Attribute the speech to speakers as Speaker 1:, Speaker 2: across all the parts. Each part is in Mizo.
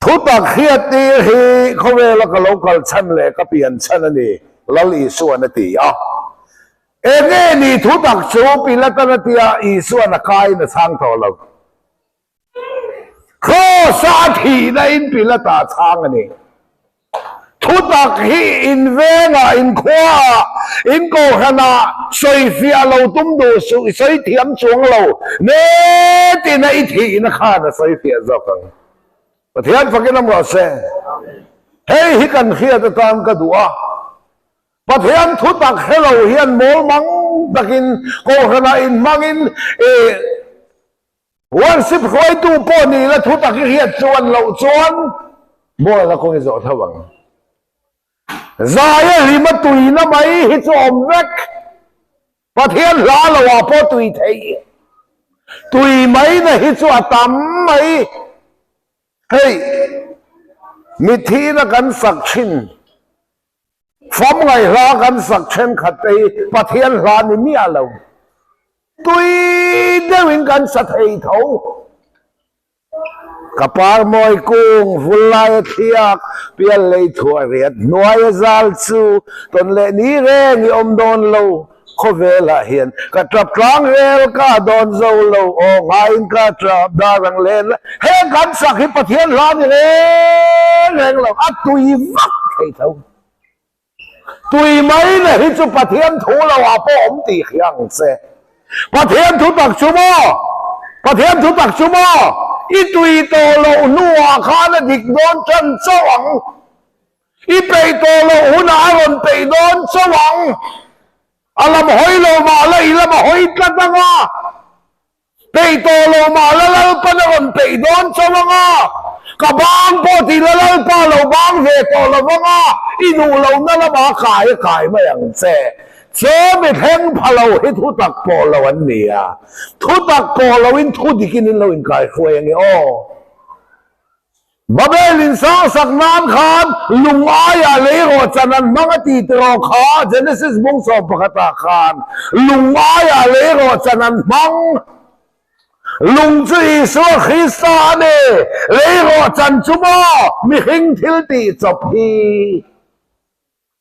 Speaker 1: Thutak hriattir hi khawvela ka lo kal chhan leh ka pian chhan a ni, Lal Isuan a ti a. Enge ni thutak chu Pilatan a tia Isuan a kaiin a chhang tawh lo. Kraws-a a thihna in Pilata a chhang a ni. Thutak hi in vengah, in khuaah, in kohhranah sawifiah lo tum duh suh, i sawi thiam chuang lo, netina i thihna khan a sawifiah zawk ang. Pathian fakin awm rawh se. Hei hi kan hriat atan ka duh a. Pathian thutak hre lo hian mawl mang takin kohhranah inhmangin i Worship hruaitu pawh ni la thu tak i hriat chuan loh chuan ball a kawng i zawh tho ang. Zai a hlim a tuina mai hi chu awm vek. Pathian hla lo ah pawh tui theih. Tui mai na hi chu a tam mai. Hei mitthihna kan sak thin. Fam ngaihhla kan sak thenkhat te hi Pathian hla ni miah lo. Tui deuhin kan sa thei tho. Ka par mawi kung vul laia thliak, pial lei thuah riat hnuaia zal chu tawn leh ni reng i awm dawn lo. Khawvelah hian ka tap tlang rel ka dawn zo lo, aw ngaiin ka tap dar ang len la. Heng kan sak hi Pathian hla ni reng reng lo, a tui vak thei tho. Tui mai na hi chu Pathian thu lo ah pawh awm tih khi ang che. Pathian thu tak chu maw? Pathian thu tak chu maw? I tui tawh loh hnuah khan a dik dawn tan chauh ang. I peih tawh loh hunah a rawn peih dawn chauh ang. A lam hawi lo mah la i lam a hawi tlat ang a. Peih tawh lo mah la Lalpan a rawn peih dawn chauh ang a. Ka bang pawh tih la Lalpa lo bang ve tawh lo vang a, i duh lohna lamah a kai a kai mai ang che. Chaw mi thleng pha lo hi thutak pawh lo an ni a. Thutak pawh loin thu dikin in lo inkaihruai ang e aw. Babel in sangsak nan khan lung aiah lei rawh chan an hmang a ti tiraw kha Genesis bung 11 ah khan lung aiah lei rawh chan an hmang. Lung chu Isua Krista a ni, lei rawh chan chu maw mihring thil tih chawp hi.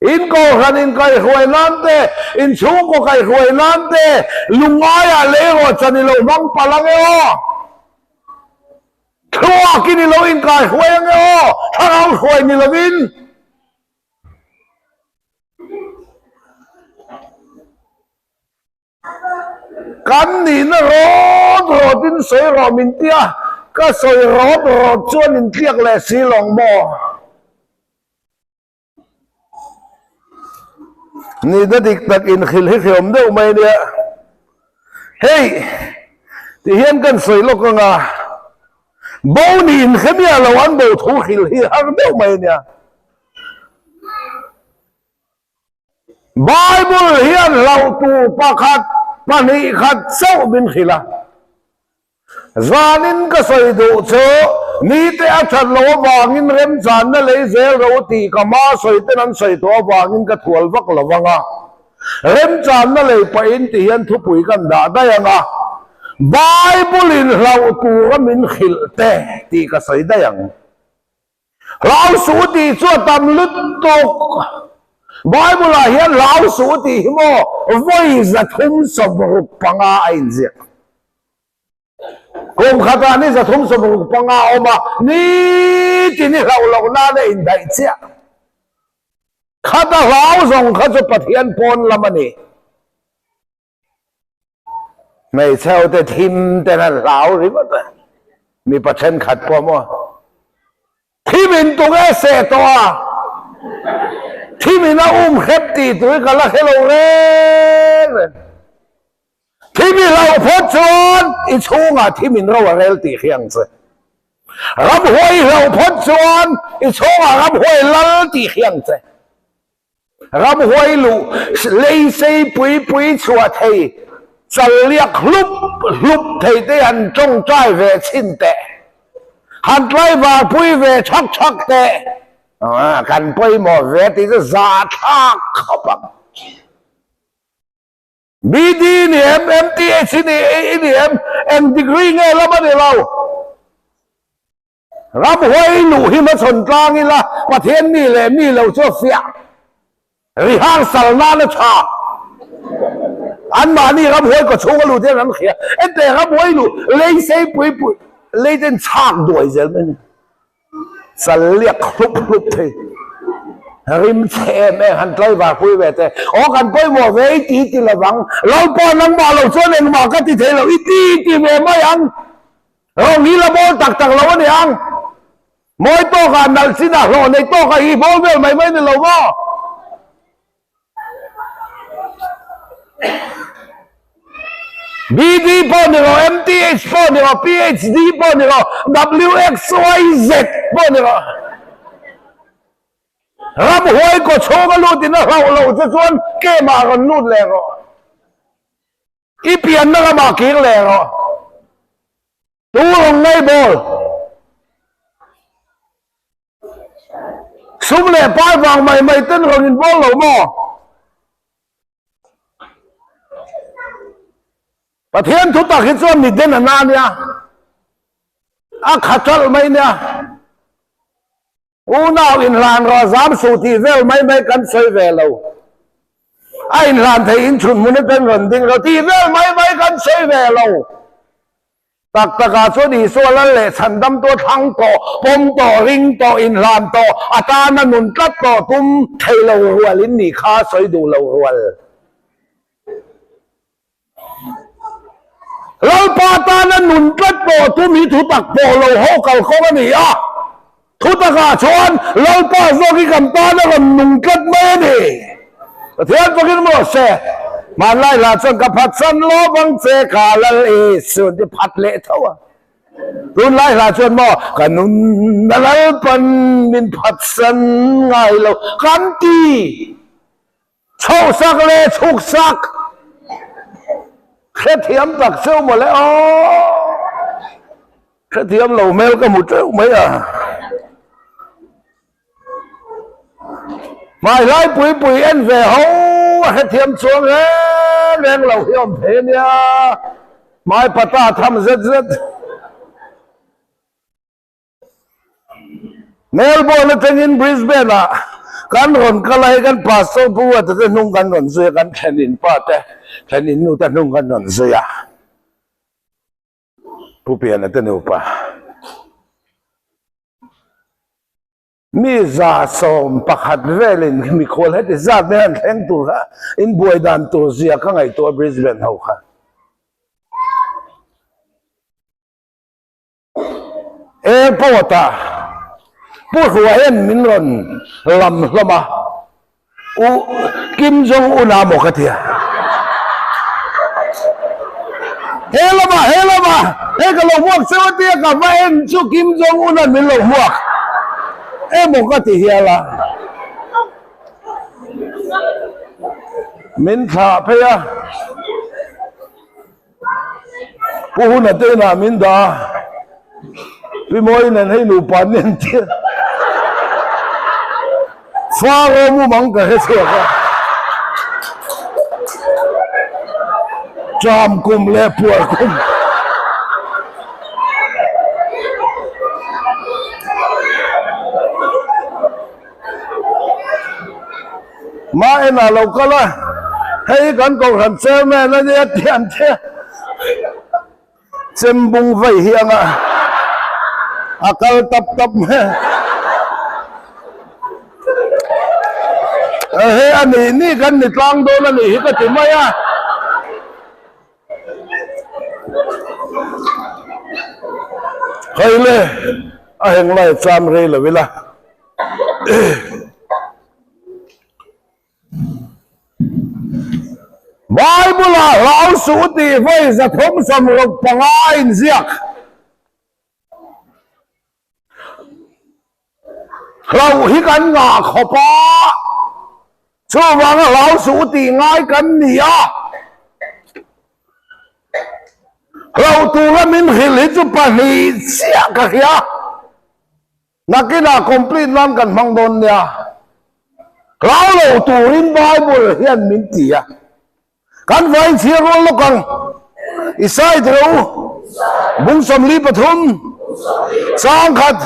Speaker 1: In kohhran in kaihruai nan te, in chhungkaw kaihruai nan te, lungaiah lei rawh chan i lo hmang palh ang e aw. Thluakin i lo inkaihruai ang e aw, thlarau hruai ni lovin. Kan nihna rawt rawtin sawi rawh min ti a, ka sawi rawt rawt chuan intliak leh si lawng maw? Nihna dik tak inhrilh hi hreawm deuh mai ania. Hei, ti hian kan sawi lawk ang a, bo nih inhre miah lo an bo thu hrilh hi har deuh mai ania. Bible hian hlauh tur pakhat, pahnih khat chauh min hrilh a. Zanin ka sawi duh chu nite a that loh avangin remchanna lei zel ro tih ka hma sawi ten an sawi tawh avangin ka thual vak lo vang a. Remchanna lei pahin ti hian thupui kan dah daih ang a, Bible in hlauh tura min hrilh te tih ka sawi daih ang. Hlau suh tih chu a tam lutuk. Bible ah hian hlau suh tih hi maw vawi 365 a inziak. Kum khatah ni 365 a awm a, nitin i hlauh loh nan a indaih chiah. Khata hlau zawng kha chu Pathian pawn lam a ni. Hmeichhe hote thim ten an hlau ringawt a, mipa thenkhat pawh maw thim in tung e seh tawh a, thim in a um hrep tih tur hi ka la hre lo reng reng. Thim i hlauh phawt chuan i chhungah thim in ro a rel tih hi ang che. Ramhuai i hlauh phawt chuan i chhungah ramhuai lal tih hi ang che. Ramhuai luh lei sei pui pui chhuah thei, chal liak hlup hlup thei te han tawngtai ve chhin teh. Han tlaivar pui ve thak thak teh. Kan pawimawh ve tih chu zahthlak khawp ang. BD ni em, MTH ni em, eng degree nge lam a ni lo. Ramhuai luh hi hmachhawn tlang ila Pathian mi leh mi lo chu a fiah. Rehearsal nan a tha. Anmahni ramhuai kaw chhunga lut hian an hria. Enteh ramhuai luh lei sei pui pui lei ten chhak duai zel mai a ni. Chal liak hlup hlup thei. Rim chhe em em han tlaivar pui ve te. Aw kan pawimawh ve i ti ti lovang. Lalpa nangmah lo chuan engmah ka ti thei lo i ti ti ve mai ang. Rawng hi la bawl tak tak lo a ni ang. Mawi tawkah nalh chinah hlawh nei tawkah hi bawl vel mai mai ni lo maw? BD pawh ni rawh, MTH pawh ni rawh, PHD pawh ni rawh, WXYZ pawh ni rawh. Ramhuai kaw chhunga lutin a hlauh loh che chuan kemah rawn lut leh rawh. I pianna ramah kir leh rawh. Tu rawn ngei bawl? Sum leh pai vang mai mai ten rawn in bawl lo maw? Pathian thu tak hi chuan mi den a na nia. A kha ṭalh mai nia. Unau inhlan rawh zam suh tih vel mai mai kan sawi ve lo. A inhlan thei in chhun hmun aṭang rawn ding rawh tih vel mai mai kan sawi ve lo. Tak takah chuan Isua lal leh chhandam tu a thlang tawh, pawm tawh, ring tawh, inhlan tawh, a tana nun tlat tawh tum thei lo rual in nih kha sawi duh lo rual. Lalpa tana nun tlat pawh tum hi thutak pawh lo ho kalkawng a ni a. Thutakah chuan Lalpa zawk hi kan tana rawn nung tlat mai a ni. Pathian fakin maw se, hmanlai hla chuan ka phatsan lawp ang che ka Lal Isu an ti phat leh tho a. Tunlai hla chuan maw ka nun a Lalpan min phatsan ngai lo kan ti. Chhohsak leh chhuksak hrethiam tak cheu mawle aw, hrethiam lo hmel ka hmu teuh mai a. Hmaihlai pui pui en ve ho a hrethiam chuang reng reng lo hi awm thei a nia, hmai pata tham zet zet. Melbourne atangin Brisbane ah kan rawn kal a, hei kan pastor Pu Ruata te hnung kan rawn zui a, kan thlenin pa te, thlenin nu te hnung kan rawn zui a, Pu Piana te nupa. Mi 111 velin mikhual heti zat mai han thleng tur kha inbuai dan tur zia ka ngaihtuah a Brisbane ho kha. Airport ah Pu Hlua hian min rawn lam hlawm a, U Kim Jong Un a maw ka ti a. He lamah, he lamah, hei ka lo hmuak cheu a tia ka va en chu Kim Jong Un an min lo hmuak emaw ka ti hial a. Min thlah phei a. Pu Huna te inah min dah a, Pi Mawi nen hei nupa an nen tir. Faro mumang ka hre chhuak a. Ṭam kum leh puar kum. Mah enah lo kal a, hei kan kohhran chairman a nia tih an ti a, chembung vei hi anga a kal tap tap mai a. He a nih nih kan ni tlang dawn a nih hi ka ti mai a. Hei le a heng lai cham rei lo ila. Bible-ah hlau suh tih vawi 365 a inziak. Hlauh hi kan ngah khawp a, chuvanga hlau suh tih ngai kan ni a. Hlauh tura min hrilh hi chu pahnih chiah ka hria. Nakinah complete nan kan hmang dawn nia. Hlau lo turin Bible hian min ti a. Kan vain chhir rual lawk ang. Isai tirh u. Bung 43. Chang khat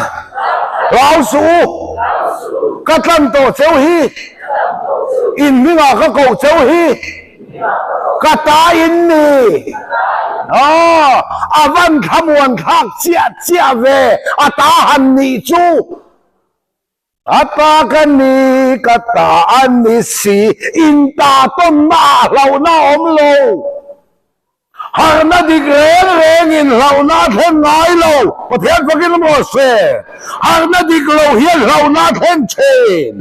Speaker 1: hlau suh u, ka tlan tawh cheu hi, in hmingah ka koh cheu hi, ka ta in ni. Aw, a van thlamuan thlak chiah chiah ve, a ta han nih chu. A ta ka ni, ka ta a ni si, in ta tawnna ah hlauhna a awm lo. Harhna dik reng rengin hlauhna a thlen ngai lo, Pathian fakin awm rawh se. Harhna dik lo hian hlauhna a thlen thin.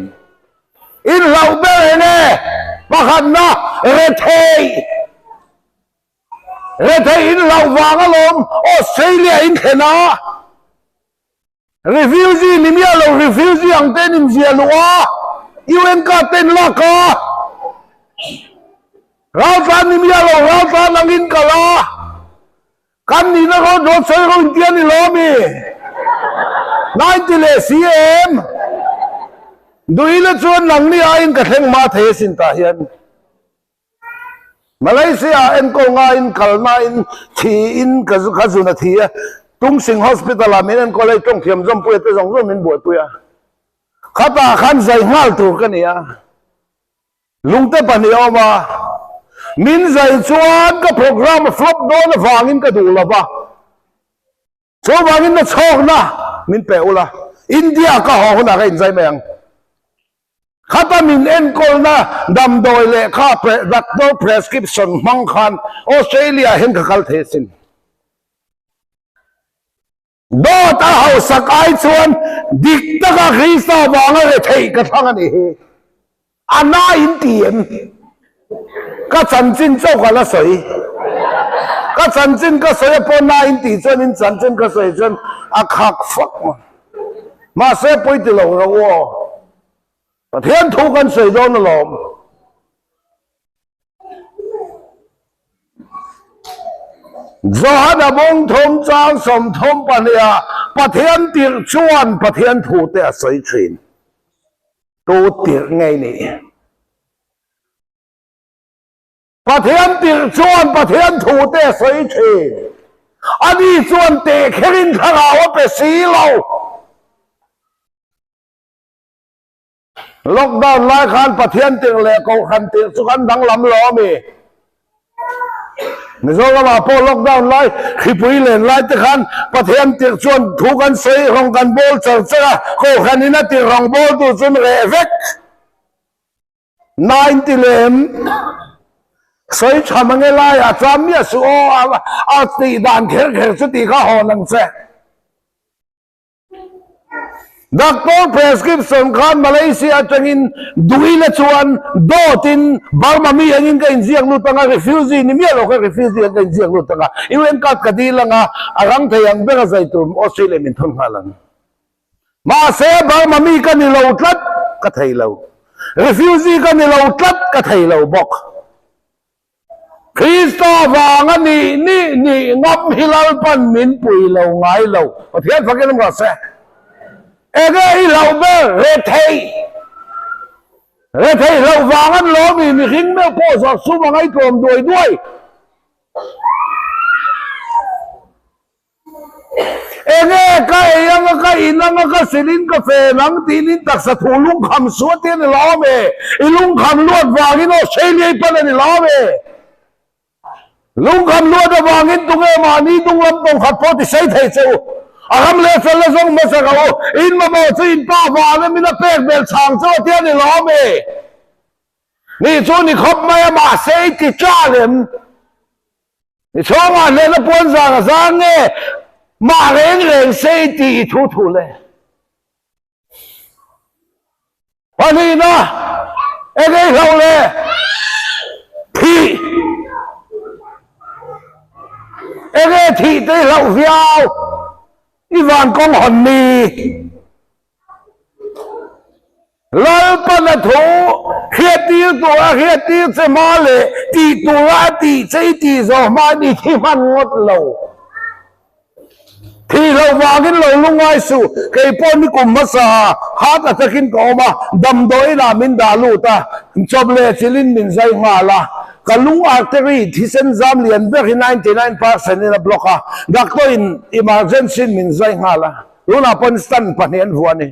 Speaker 1: In hlauh ber eng e? Pakhatna, retheih. Retheih in hlauh vang alawm Australia in thlen a. Refugee ni miah lo, refugee ang te an inziah luh a, UN card te an lak a, raltlan ni miah lo, raltlan angin kal a, kan nihna rawt rawt sawi ro inti a ni lo ami? 90 leh CM Duhila chuan nangni aiin ka thleng hma thei asin tah hian. Malaysia enkawl ngaiin kalnain thiin ka zun a thi a, Tungsing Hospital ah min enkawl a, i tawngthiam zawmpui a te zawng zawng min buaipui a. Khatah khan zai nghal tur ka ni a, lungte pahnih a awm a, min zai chuan ka program a flop dawn avangin ka duh lo va. Chuvangin na chhawkna min pe ula, India ka haw hunah ka inzai mai ang. Khata min enkawlna damdawi lehkha doctor prescription hmang khan Australia hian ka kal thei asin. Dawt a hausak ai chuan dik taka Krista vanga retheih ka thlang a nih hi. A na in ti em? Ka chanchin chauh ka la sawi. Ka chanchin ka sawi a pawh na in tih chuan in chanchin ka sawi chuan a khak fak mai. Mahse pawi ti lo ro aw. Pathian thu kan sawi dawn alawm. Johana bawngthawm chang 32 ah Pathian tirh chuan Pathian thu te a sawi thin. Tu tirh ngei nih? Pathian tirh chuan Pathian thu te a sawi thin. Ani chuan teh kherin thlarau a pe si lo. Lockdown lai khan Pathian tirh leh Kohhran tirh chu kan danglam lo a mi. Mizoramah pawh lockdown lai, hripui len lai te khan Pathian tirh chuan thu kan sawi rawng kan bawl char char a, Kohhran in a tirh rawng bawl tur chuan reh vek. 90 lem sawi tha mange laiah chuan miah suh aw a tih dan kher kher chu tih kha hawn ang che. Doctor prescription khan Malaysia atangin duhila chuan dawtin Burma mi angin ka inziak lut anga, refugee ni miah lo kha refugee ang ka inziak lut anga, UN card ka dil anga, a rang thei ang ber a zai tur Australia min thawn nghal ang. Mahse Burma mi ka ni lo tlat ka thei lo. Refugee ka ni lo tlat ka thei lo bawk. Krista vanga nih nih nih ngam hi Lalpan min pui lo ngai lo. Pathian fakin awm rawh se. Enge i hlauh ber? Retheih. Retheih hlauh vang an lawm i mihring meuh pawh zawrh sum a ngaihtlawm duai duai. Enge ka ei anga ka in anga ka silin ka fen ang tiin in taksa thu lungkham suat hi a ni lawm e. I lungkham luat vangin Australia i pan a ni lawm e. Lungkham luat avangin tunge mahni dung lam tawng khat pawh ti sei thei che u. A ram leh fel a zawng hmasa ka u. In mamawh chu in pa vang em in a pek bel chhang chu a ti a ni lawm e. Ni chu ni khawp mai a mahse i ti tla lem. I chhungah hlehna puan zan a zang nge mah reng reng se i tih i thu thu le. Pahnihna, eng ei hloh le thih. Eng e thih te i hloh viau, i van kawng hawn ni. Lalpana thu hriattir tura hriattir che hma leh tih tura a tih che i tih zawh hma ni khi hman ngawt lo. Thih loh vangin lo lungngai suh, kei pawh ni kum hmasa ah heart attack in ka awm a, damdawiin ah min dah lut a, chawp leh chilhin min zai nghal a. Ka lung artery thisen zam lian ber hi 99% in a block a, doctor in emergency in min zai nghal a, tunah pawn stand pahnih an vuah a ni.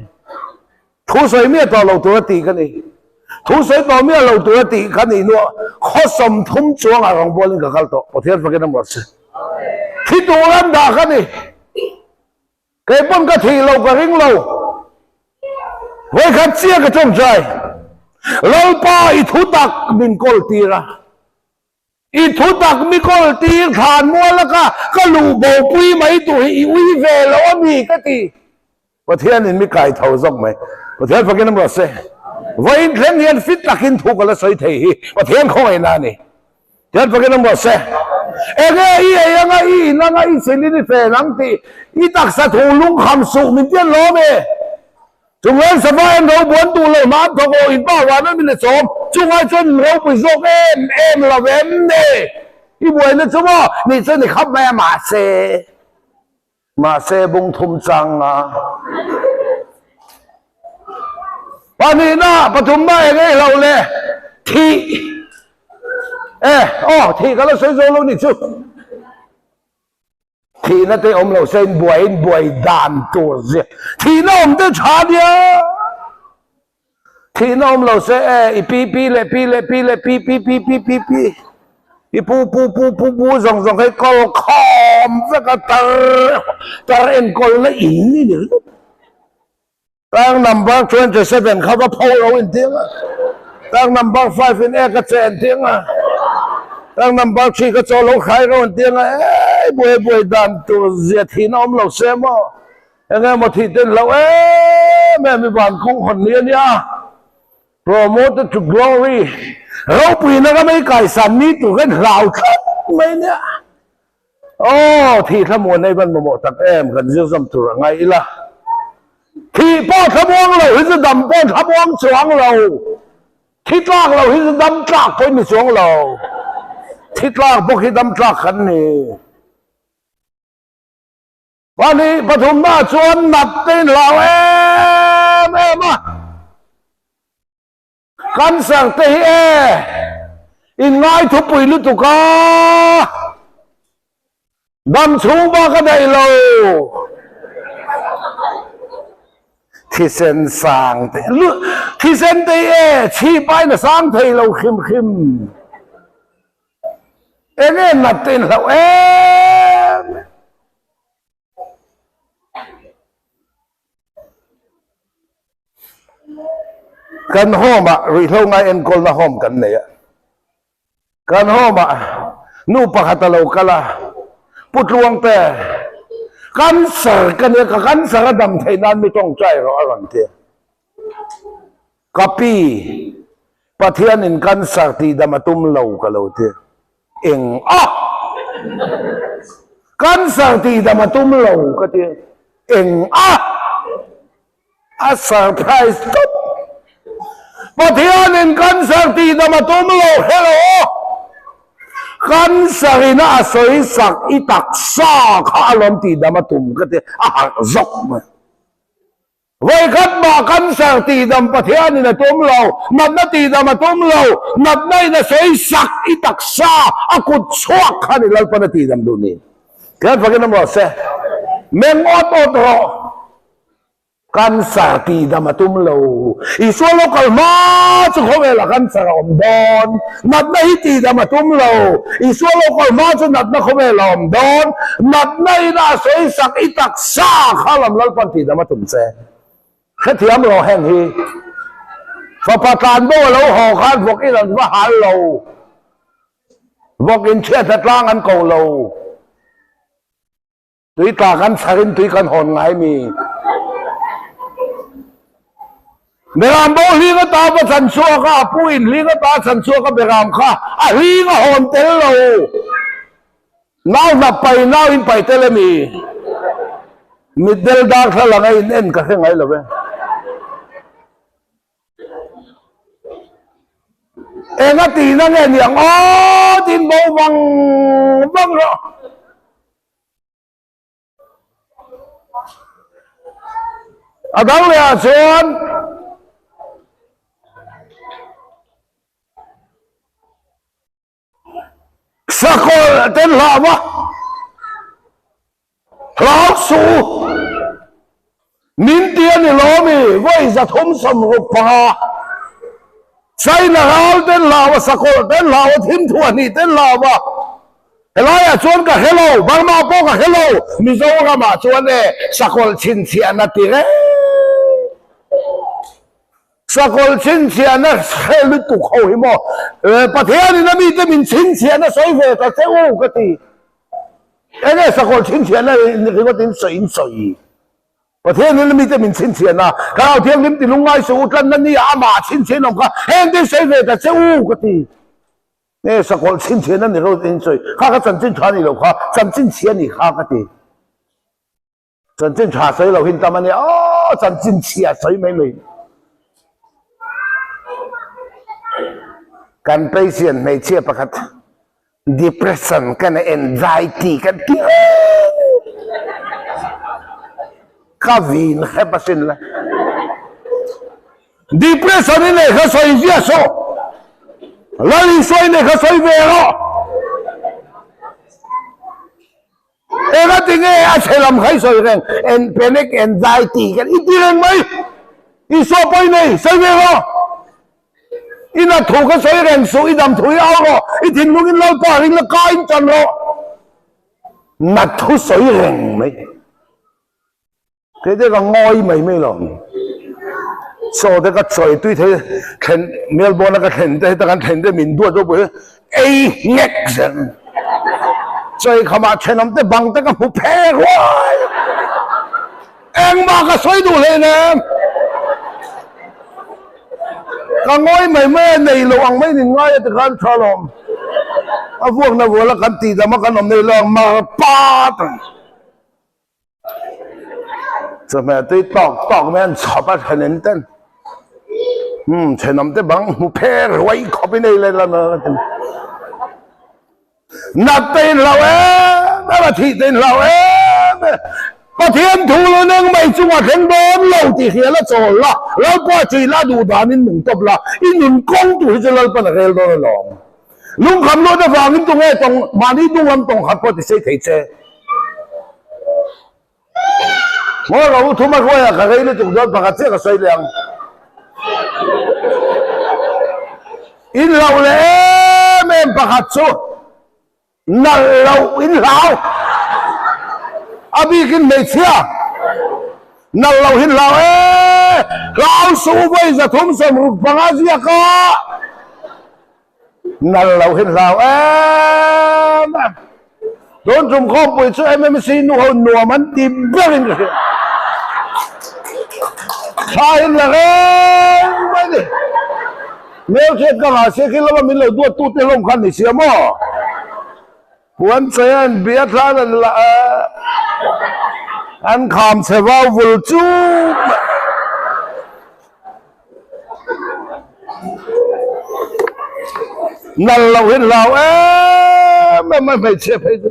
Speaker 1: Thu sawi miah tawh lo tur a tih ka ni. Thu sawi tawh miah lo tur a tih ka nih hnuah khaw 30 chuangah rawngbawlin ka kal tawh. Pathian fakin a mawrh che. Thi tur an dah ka ni. Kei pawn ka thih lo ka ring lo. Vawikhat chiah ka tawngtai. Lalpa i thu tak min kawl tir a. I thu tak mi kawl tir thlan mual a ka ka luh bo pui mai tur hi i ui ve lo a mi ka ti. Pathian in mi kai tho zawk mai. Pathian fakin a rawh se. Vawiin thleng hian fit takin thu ka la sawi thei hi Pathian khawngaihna a ni. Tian fakin a mawh se. Enge i ei anga i in anga i chil in i fen ang tih i taksa thu lung kham suh min tian lawm e. Chung len sava en ro buan duh lo hna an thawk lo in pa van an min le chawm chungai chuan in ropui zawk em em lo em ne. I buaina chu maw nih chuan i khap mai a mahse mahse bung thum chang a. Pahnihna pathumna eng ei lo le thih e aw thih ka la sawi zo lo ni chu thihna te awm lo se in buai in buai dan tur zia thihna awm te tha nia Thihna awm lo se e, i pi pi leh pi leh pi leh pi pi pi pi pi pi, i pu pu pu pu pu zawng zawng hei kawl khawm vek a tar tar enkawlna in ni ni ringawt. Tang number 27 kha va pho lo in tih ang a, tang number 5 in ek a che an tih ang a, tang number 3 kha chaw lo hrai ro an tih ang a, ei buai buai dan tur zia thihna awm lo se maw. Enge maw thih ten hlauh em em i van kawng hawn ni a nia. Promoted to glory ropuina ram ei kaisan ni tur khan hlau tlat mai nia. Aw thih thlamuan ei van mamawh tak em kan zir zawm tur a ngai ila. Thih pawh thlamuang lo hi chu dam pawh thlamuang chuang lo. Thi tlak lo hi chu dam tlak pawh i ni chuang lo. Thi tlak bawk hi dam tlak kan ni. Pahnih pathumna chuan nat te in hlau em em a, cancer te hi e in ngai thupui lutuk a, dam chhung bak a daih lo, thisen sang te thisen te hi e chhip aiin a sang thei lo hrim hrim. Enge nat te in hlauh em? Kan home ah ruihhlo ngai enkawlna home kan nei a. Kan home ah nu pakhat a lo kal a, Pu Tluangte, cancer ka nia, ka cancer a dam theih nan mi tawngtai rawh a rawn ti a. Ka pi, Pathianin cancer tihdam a tum lo ka lo ti. Eng a! Cancer tihdam a tum lo ka ti. Eng a! A surprise tawp. Pathianin cancer tihdam a tum lo hello! Cancer in a sawi sak i taksa kha a lawm tihdam a tum ka ti. A harh zawk mai. Vawikhat mah cancer tihdam Pathianin a tum lo, natna tihdam a tum lo, natna in a sawi sak i taksa a kut chhuak kha ni Lalpan a tihdam duh ni. Tihian fakin awm rawh se. Meng awt awt rawh. Cancer tihdam a tum lo. Isua lo kal hma chu khawvelah cancer a awm dawn. Natna hi tihdam a tum lo. Isua lo kal hma chu natna khawvel a awm dawn. Natna in a sawi sak i taksa kha lam Lalpan tihdam a tum che. Hrethiam rawh heng hi. Fapa tlan bo a lo haw khan vawk in an va hal lo. Vawk in chhiatna tlang an ko lo. Tui tla kan chhar in tui kan hawn ngai mi. Beram bo hling ata va chan chhuak a, a pu in hling ata chan chhuak a beram kha a hling a hawn tel lo. Nau hnap pai nau in pai tel emi? Mitdel darthlalang a in en ka hre ngai lo e. Enga tihna nge niang aw tiin bo vang vang rawh. A dang leh ah chuan ten hlau a, hlau suh u. Min ti a ni lawmi, vawi 365. China ral ten hlau a, sakawlh ten hlau a, thimthuah hnih ten hlau a. Helaiah chuan ka hre lo, Burma pawh ka hre lo, Mizoramah chuan e sakawlh chhinchhiahna ti reng. Sakawlh chhinchhiahna hre lutuk ho hi maw Pathianin a mite min chhinchhiahna sawi ve ta che u ka ti. Enge sakawlh chhinchhiahna ringawt in sawi in sawi. Pathianin a mite min chhinchhiahna Thlarau Thianghlim ti lungngai suh u tlanna ni ah amah a chhinchhiah in awm kha heng te sawi ve ta che u ka ti. Nge sakawlh chhinchhiahna ni rawt in sawi kha ka chanchin tha ni lo kha chanchin chhia ni kha ka ti. Chanchin tha sawi lo hin tam a nia aw chanchin chhia sawi mai mai. Kan patient hmeichhia pakhat depression kan anxiety kan ti reng ka vin hrep asin le. Depression i nei kha sawi ziah suh. Lal Isua i nei kha sawi ve rawh. Enga tinge a chhe lam kha i sawi reng, en panic anxiety kan i ti reng mai. Isua pawh i nei, sawi ve rawh. I nat thu kha sawi reng suh, i dam thu i au rawh, i thinlung in Lalpa ring la ka in chan rawh. Nat thu sawi reng mai. Kei te ka ngawi mai mai lo. Chaw te ka chawi tui thei thlen Melbourne a ka thlen te heta kan thlen te min duat ropui hi ei nghek zel. Chawi khamah thenawm te bang te ka hmu phe ruai. Engmah ka sawi duh hlei nem. Ka ngawi mai mai a nei lo ang mai nin ngai a tikhan tha lawm. A vuakna vuala kan tihdam a kan awm nei lo ang mar pat. Chawhmeh tui tawk tawk mai an chhawp a thenin ten umm thenawm te bang hmu phe ruai khawp in ei leh la nat te in hlau em em a thih te in hlau em em Pathian thu lo neng mai chungah thleng dawn lo tih hria la chawl la Lalpa chi la duh danin nung tawp la i nun kawng tur hi chu Lalpan a rel dawn alawm. Lungkham luat avangin tunge tawng mahni hnung lam tawng khat pawh ti sei thei che. Maw ro u thuma hruaiah ka rei lutuk dawn pakhat chiah ka sawi leh ang. In hlauh leh em em pakhat chu nalh loh in hlau. A bikin hmeichhia nalh loh hin hlau e hlau suh vawi 365 ziak a. Nal lo hi hlau em em. Tun tum khawmpui chu MMC nu ho nuam an ti ber in ka hria. Thla in la reng mai ni. Hmelhriat ka ngah sia khi lama min lo duat tu te hlawm khan ni sia maw. Puan chei a in bia thlan an la a, an kham chhe vau vul chup mai. Nal lo hi hlau em em mai hmeichhia phei chu.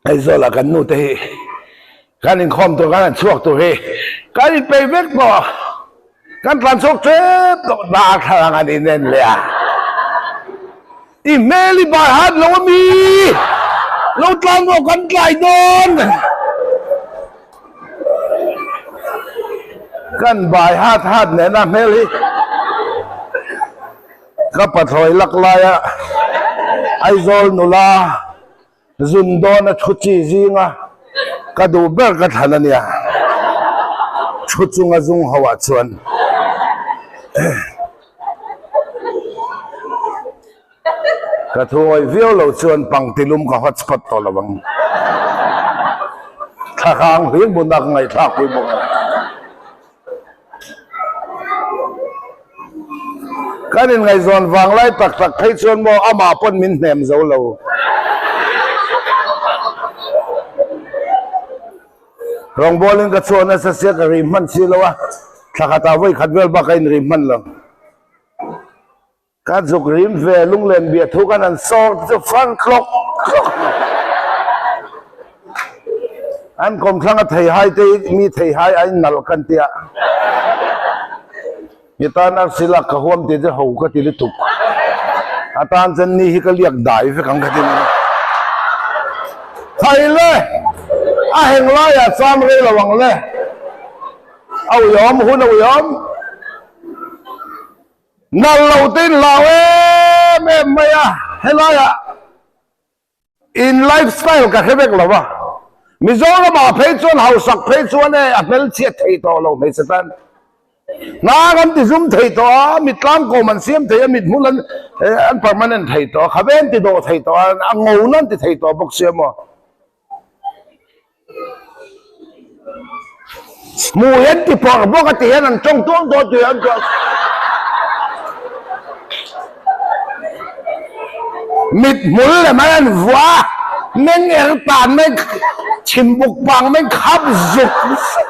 Speaker 1: Aizawlah kan nu te hi kan inkhawm tur kan han chhuak tur hi kan inpeih vek tawh kan tlan chhuak tep tawh darthlalang an inen leh a i hmel i bar hat lo ami lo tlan rawh kan tlai dawn kan bai hat hat nena hmel hi ka pathlawi lak laia Aizawl nula Zun dawn a thu chi zinga ka duh ber ka thlan a nia. Thu chunga zung ho ah chuan ka thu ngawih viau lo chuan pangti lum ka hotspot tawh lo ang. Thlahrang hlir buna ka ngaihthlak pui bawk a. Kan inngaihzawn vang lai tak tak phei chuan maw amah pawn min hnem zo lo. Rawngbawlin ka chhuah nasa sia ka ri hman si lo a, thla khatah vawi khat vel bak ka inri hman lo. Ka zuk rim ve lunglen bia thu kan han sawr te chu far tlawk tlawk an kawmthlang a theihai te hi mi theihai a in nalh kan tia mi tan arsi lak ka huam tih te ho ka ti lutuk. A tan chuan ni hi ka liak dai vek ang ka ti mai. Thai le! A heng laiah cham rei lo ang le. A uiawm hun a uiawm. Nal lo te in hlau em em mai a, helaiah In lifestyle ka hre vek lo a, Mizoram ah phei chuan hausak phei chuan e a hmelchhiat thei tawh lo hmeichhe tan. Hna kan ti zum thei tawh a, mit tlangkawm an siam thei a, mit hmul an an permanent thei tawh a, khabe an ti dawh thei tawh a, a ngona an ti thei tawh bawk sia maw. Hmui an ti pawrh bawk a ti hian an tawng tuang dawn tih an tuah. Mit hmul lem an an vuah a, meng er tan mai chhim buk pang mai khap zuk zuk.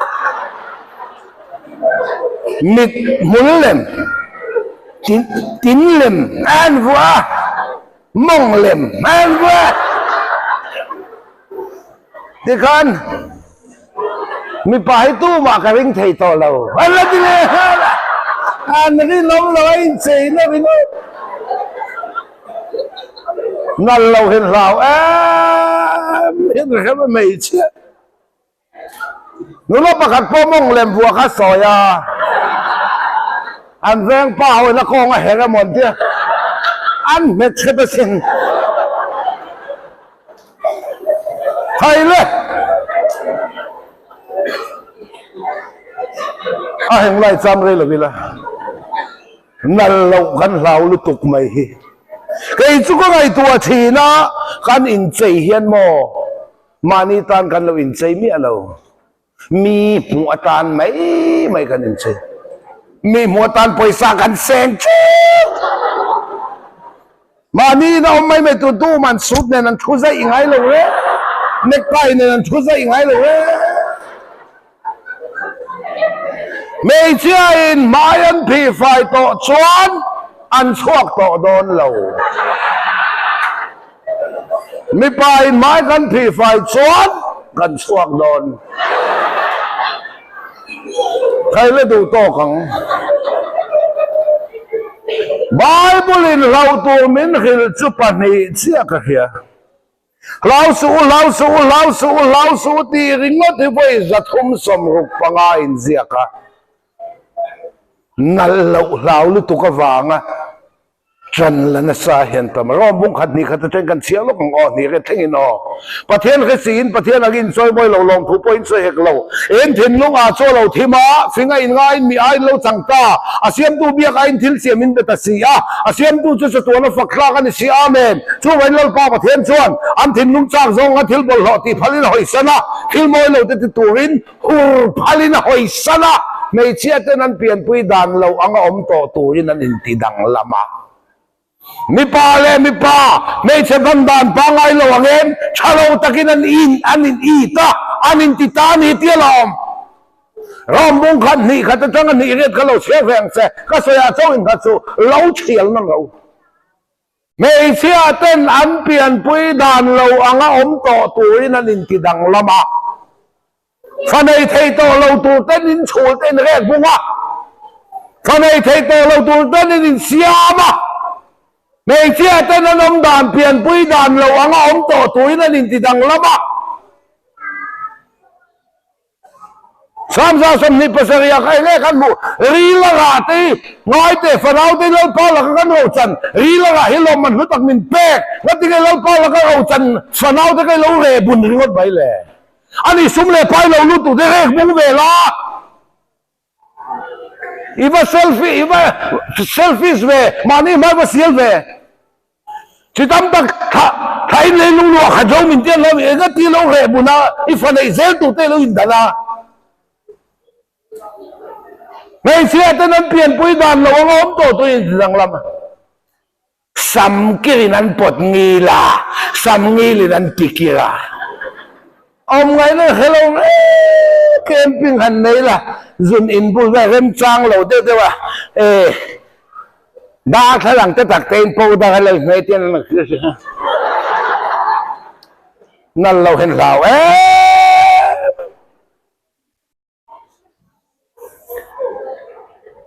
Speaker 1: Mit hmul lem tin lem an vuah a, mawng lem an vuah a. Tikhan mipa hi tumah ka ring thei tawh lo. An la ti leh nghal a, an rinawm lo a inchei na ringawt. Nal lo hin hlau em hian ka hre mai hmeichhia. Nula pakhat pawh mawng lem vuah kha sawi a, an veng pa ho in a kawng a her emaw an tia, an hmet hrep asin. Thai le! A heng lai cham rei lo ila, nal loh kan hlau lutuk mai hi. Kei chu ka ngaihtuah thin a, kan inchei hian maw Mahni tan kan lo inchei miah lo. Mi hmuh atan mai mai kan inchei. Mi hmuh atan pawisa kan seng teuh. Mahni in a awm mai mai tur duhum an suit nen an thu zaih ngai lo e. Necktie nen an thu zaih ngai lo e. Hmeichhia in hmai an phih fai tawh chuan an chhuak tawh dawn lo. Mipa in hmai kan phih fai chuan kan chhuak dawn. Khaile la duh tawk ang. Bible in hloh tur min hrilh chu pahnih chiah ka hria. Hlau suh u, hlau suh u, hlau suh u, hlau suh u tih ringawt hi vawi 365 inziak a, nalh loh hlau lutuk avanga ṭan la nasa hian tam a. Rawm bung khat hnih khat atang kan chhiar lawk ang aw, hnih riat thlengin aw. Pathian hre siin Pathian angin chawimawi lo lawmthu pawhin sawi hek lo. Eng thinlung ah chaw lo thim a, fing a inngaiin mi aiin lo chang ta. A siamtu biak aiin thil siam in bet a si a, a siamtu chu chatuan a fak thlak a ni si. Amen. Chuvangin Lalpa Pathian chuan an thinlung chak zawnga thil bawlhhlawh tih phalin a hawisan a, thil mawi lo te ti turin hur phalin a hawisan a, hmeichhia ten an pianpui dan lo anga awm tawh turin an inti danglam a. Mipa leh mipa, hmeichhe hman dan pangngai lo angin tha lo takin an in an in it a, an inti ta a ni tih a la awm. Ram bung khat hnih khat atanga hnih riat kha lo chhiar ve ang che, ka sawi ah chauh in kha chu lo thial na lo. Hmeichhia ten an pianpui dan lo anga awm tawh turin an inti danglam a, fa nei thei tawh lo tur ten in chhul te in rek bung a, fa nei thei tawh lo tur ten in insiam a, hmeichhia ten an awm dan pianpui dan lo anga awm tawh turin an inti danglam a. Samza 27 ah kha enge kan hmuh? Ril a rah te hi ngai teh fanau te Lalpa laka kan rochan ril a rah hi lawmman hlu tak min pek ngatinge Lalpa laka rochan fanau te kha i lo reh bun ringawt mai le? Ani sum leh pai lo lut tur te rek bung ve la i va selfie i va selfish ve mahni hmai va sial ve. Chi tam tak thla thla in lei lung luah khat zo min tiang lo eng a ti lo reh bun a i fa neih zel tur te lo in dan a. Hmeichhia ten an pianpui dan lo anga awm tawh tuin in ti danglam a. Sam kirin an pawt ngil a, sam ngilin an ti kir a. Awm ngaihna hre lo reng camping han nei la zun in bul vel remchang lo deuh deuh a e. Darthlalang te tak te in powder a lei hmel tian an hria si nal lo hen hlau em.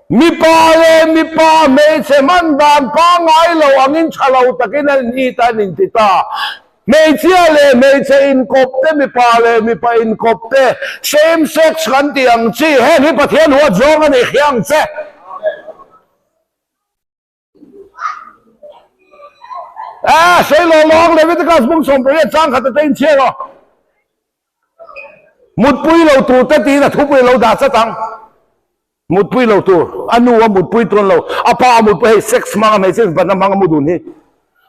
Speaker 1: Mipa leh mipa hmeichhe hman dan pangngai lo angin tha lo takin an inhit a an inti ta. Hmeichhia leh hmeichhe inkawp te, mipa leh mipa inkawp te, same sex kan tih ang chi, heng hi Pathian huat zawng a nih khi ang che. A, sei lo lawng Leviticus bung 18 chang khat ata inchhiar aw. Mutpui lo tur te tiin a thupui lo dah chat ang. Mutpui lo tur, a nu a mutpui tur an lo, a pa a mutpui, hei sex hmang a hmeichhe invanna hmang a mu dun hi.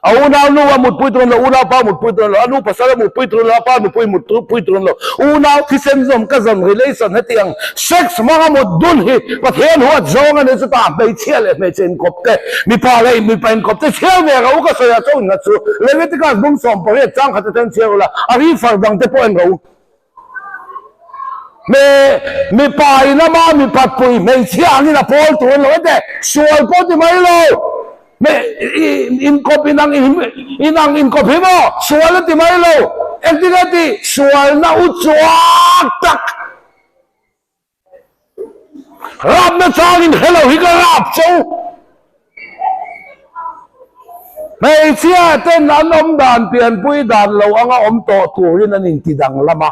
Speaker 1: A unau nu a mutpui tur an lo, unau pa a mutpui tur an lo, a nu pasal a mutpui tur an lo, a pa nupui mutpui tur an lo, unau thisen zawm ka zawm relation heti ang sex hmang a mut dun hi Pathian huat zawng a ni chutah hmeichhia leh hmeichhe inkawp te, mipa leh mipa inkawp te chhiar ve ro ka sawi ah chaw innghat chu Leviticus bung 18 chang khat atang chhiar ula a ri far dang te pawh en ro. Me mipa in ama mipatpui hmeichhia angin a pawl tur an lo ente sual pawh ti mai lo. Me inkawp inang inang inkawp hi maw sual a ti mai lo. Engtin nge tih sualna u chuak tak rapna changin hre lo hi ka rap che u. Hmeichhia ten an awm dan pianpui dan lo anga awm tawh turin an inti danglam a.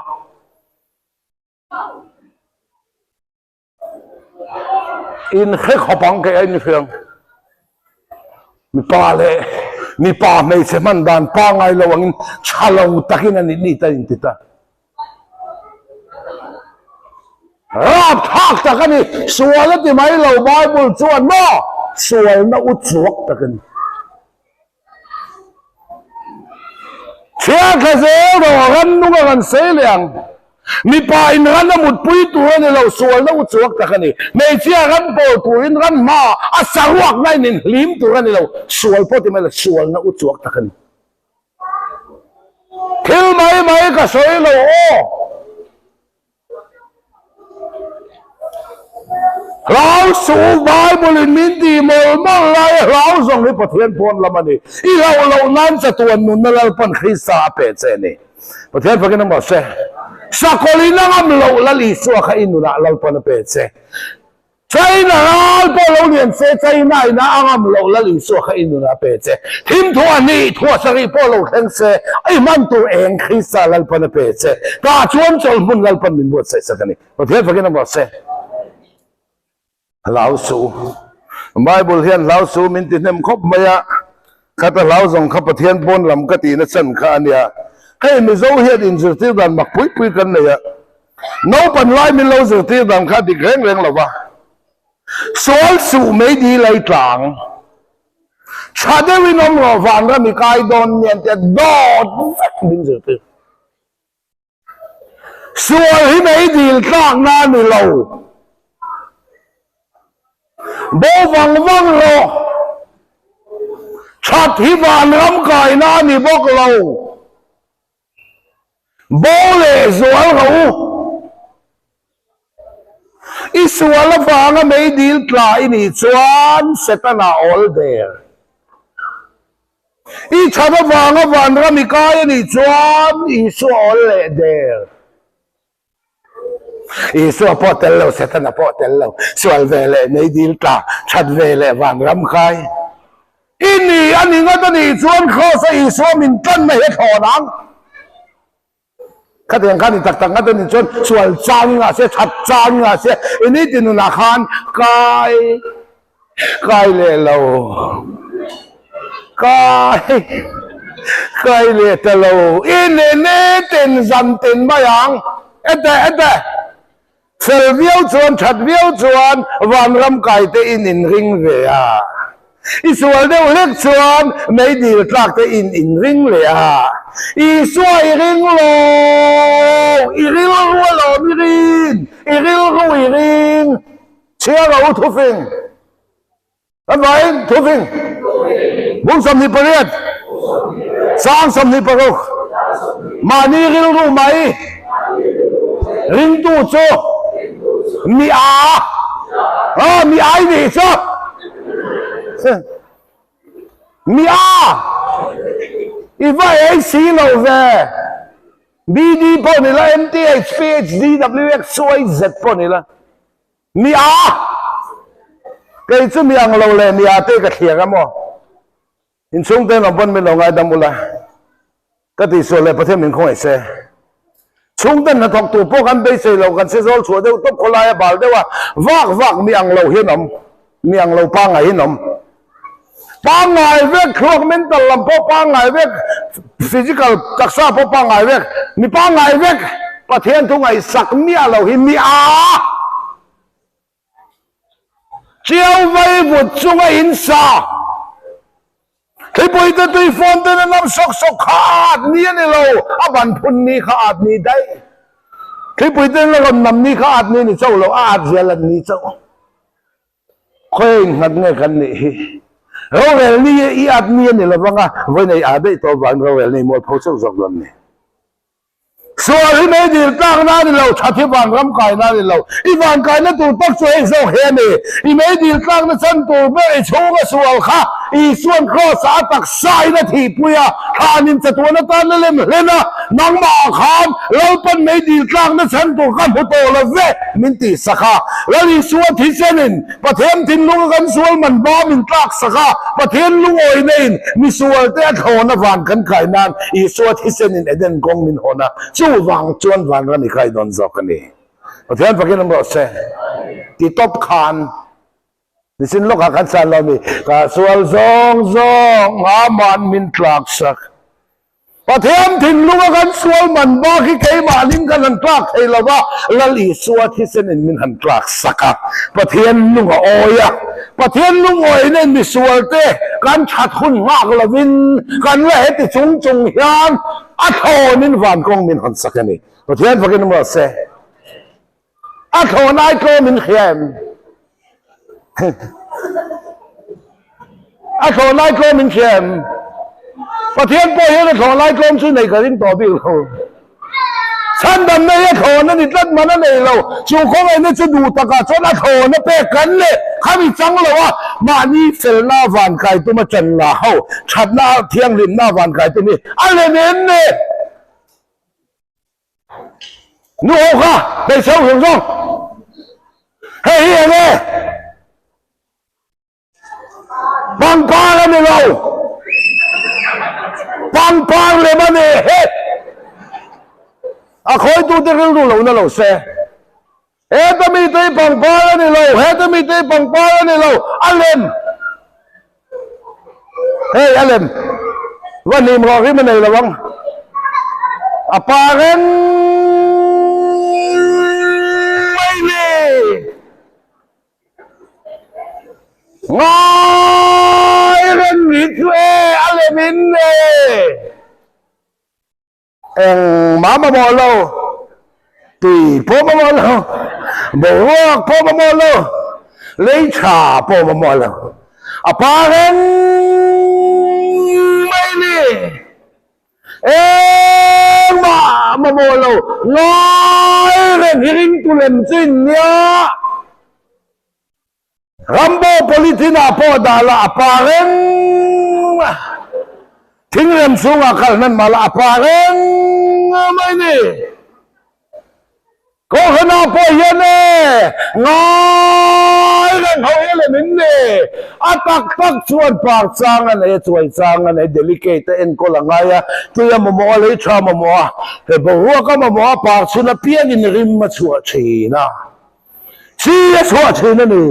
Speaker 1: In hre khawp ang kei a inhriang. Mipa leh mipa hmeichhe hman dan pangngai lo angin tha lo takin an init a inti ta. Rap thlak tak a ni. Sual a ti mai lo Bible chuan maw sualna u chuak tak a ni. Chhiar thla zel rawh ran nung a rawn sei leh ang. Mipa in ran a mutpui tur a ni lo, sualna u chuak tak a ni. Hmeichhia ran pawl turin ran hma a saruakna in inhlim tur a ni lo, sual pawh ti mai lo, sualna u chuak tak a ni. Thil mai mai ka sawi lo aw. Hlau suh Bible in min tih mawlh mawlh lai a hlau zawng hi Pathian pawn lam a ni. I hlauh loh nan chatuan nunna Lalpan Krista a pe che a ni. Pathian fakin a mawh se. Sakawlh in a ngam loh Lal Isua kha i nunah Lalpan a pe che. China ral pawh lo lian se China in a angam loh Lal Isua kha i nun a pe che. Thim thuah hnih thuah sarih pawh lo thleng se i hman tur eng Krista Lalpan a pe che. Tah chuan chawlhmun Lalpan min buatsaih sak a ni. Pathian fakin a mawh se. Hlau suh u. Bible hian hlau suh u min ti hnem khawp mai a. Khata hlau zawng kha Pathian pawn lam ka tihna chan kha a nia. Hei Mizo hian inzirtir dan mak pui pui kan nei a. Naupan lai min lo zirtir dan kha dik reng reng lo va. Sual suh mei dil ai tlang. Tha deuhin awm rawh vanram i kai dawn nia an tia dawt vek min zirtir. Sual hi mei dil tlakna a ni lo. Bo vang vang rawh. That hi vanram kaina a ni bawk lo. Bo leh zual rawh u. I sual avanga mei dil tla i nih chuan Setana awl der. I that avanga vanram i kai a nih chuan Isua awl leh der. Isua pawh tel lo, Setana pawh tel lo, sual ve leh mei dil tla, that ve leh vanram kai. I ni a ni ngawt a nih chuan Kraws a Isua min tlanna hi a thlawn ang. Khatiang khan i tak tak ngawt a nih chuan sual chang i ngah se, that chang i ngah se, i ni ti nunah khan kai kai leh lo, kai kai leh ta lo, i ni nitin zan tin mai ang, ete ete. Fel viau chuan, that viau chuan vanram kai te in inring ve a. I sual deuh hlek chuan mei dil tlak te in inring leh a. Isua i ring lo, i rilru alawm i rin, i rilru i ring. Chhiar a u thufing. Kan vain thufing. Bung 28, sang 26. Mahni rilru mai ringtu chu mi a, a mi ai nih chu. Mi a, i va ei si lo ve. BD pawh ni la, MT, HP, HD, WX, YZ pawh ni la. Mi a! Kei chu mi ang lo leh mi ate ka thliak a maw? Inchhung ten awm pawn min lo ngaidam ula, ka tihsual leh Pathian min khawngaih se. Chhungten hnathawk tur pawh kan beisei lo, kan sezawl chhuah deuh tawp khawlai a bal deuh a, vak vak mi ang lo hian awm, mi ang lo pangngai hian awm. Pangngai vek, thluak mental lam pawh pangngai vek, physical taksa pawh pangngai vek, mi pangngai vek, Pathian thu ngaihsak miah lo hi mi a. Chiau vai vut chunga in sa. Thlipui te tui fawn ten a nam sawk sawk kha a at ni a ni lo, a ban phun ni kha a at ni daih. Thlipui ten a rawn nam ni kha a at ni ni chauh lo, a at zial an ni chauh. Khawi nghat nge kan nih hi? Rorel ni i at ni a ni lo vang a, vawi nei a daih tawh avangin rorel nei mualpho chauh zawk dawn ni. Sual hi mei dil tlak na a ni lo, that hi vanram kai na a ni lo. I van kaina tur tak chu hei zawk hi a ni. I mei dil tlakna chan tur ber i chhunga sual kha Isuan Kraws-ah a taksa in a thihpui a, thlanin chatuan atan la lem hlen a, nangmah ah khan Lalpan mei dil tlakna chan tur ka hmu tawh lo ve min tihsak a. Lal Isua thisenin Pathian thinlunga kan sual man ba min tlak sak a, Pathian lungawi neiin misual te a thlawn avang kan kai nan Isua thisenin Eden kawng min hawn a, chuvang chuan vanram i kai dawn zawk a ni. Pathian fakin awm rawh se. Ti tawp khan nichin lawkah kan chan lo mi, ka sual zawng zawng aman min tlak sak. Pathian thinlunga kan sual man bak hi keimahnin kan han tlak thei lo va, Lal Isua thisenin min han tlak sak a, Pathian lung a awi a. Pathian lung awi nen misualte kan that hun nghak lovin kan la heti chung chung hian a thlawnin van kawng min hawn sak a ni. Pathian fakin awm rawh se. A thlawn ai tlawm in hria em? A thlawn ai tlawm in hria em? Pathian pawh hian a thlawn ai tlawm chu nei ka ring tawh bik lo. Chhandam nei a thlawn a ni tlat man a nei lo. Chu khawngaihna chu duh takah chuan a thlawn a pek kan leh khami chang lo a, mahni felna van kai tum a chan la ho, thatna thianghlimna van kai tum hi a lem em ni? Nu ho kha hmeichhe ho zawng zawng hei hi eng nge pangpar a ni lo pangpar lem a ni he a khawitute rilru lo na lo se heta mite hi pangpar a ni lo heta mite hi pangpar a ni lo a lem Hei a lem va hnim rawh rim a nei lo ang. A pa reng mai ni. Ngai reng ni chu e a lem in e. Engmah mamawh lo, tui pawh mamawh lo, boruak pawh mamawh lo, lei tha pawh mamawh lo. A pa reng mai ni. Engmah mamawh lo, ngai reng hi ringtu lem chu in nia. Rambo polythene ah pawh dah la a pa reng a, thingrem chhungah kal hnan mah la a pa reng mai ni. Kohhran ah pawh hian e ngai reng ho hi lem in ni. A tak tak chuan par chang a nei a, chuai chang a nei, delicate a enkawl a ngai a, tui a mamawh a, lei tha a mamawh a, he boruak a mamawh a, par chhun apiangin rim a chhuah thin a. Chi a chhuah thin a ni.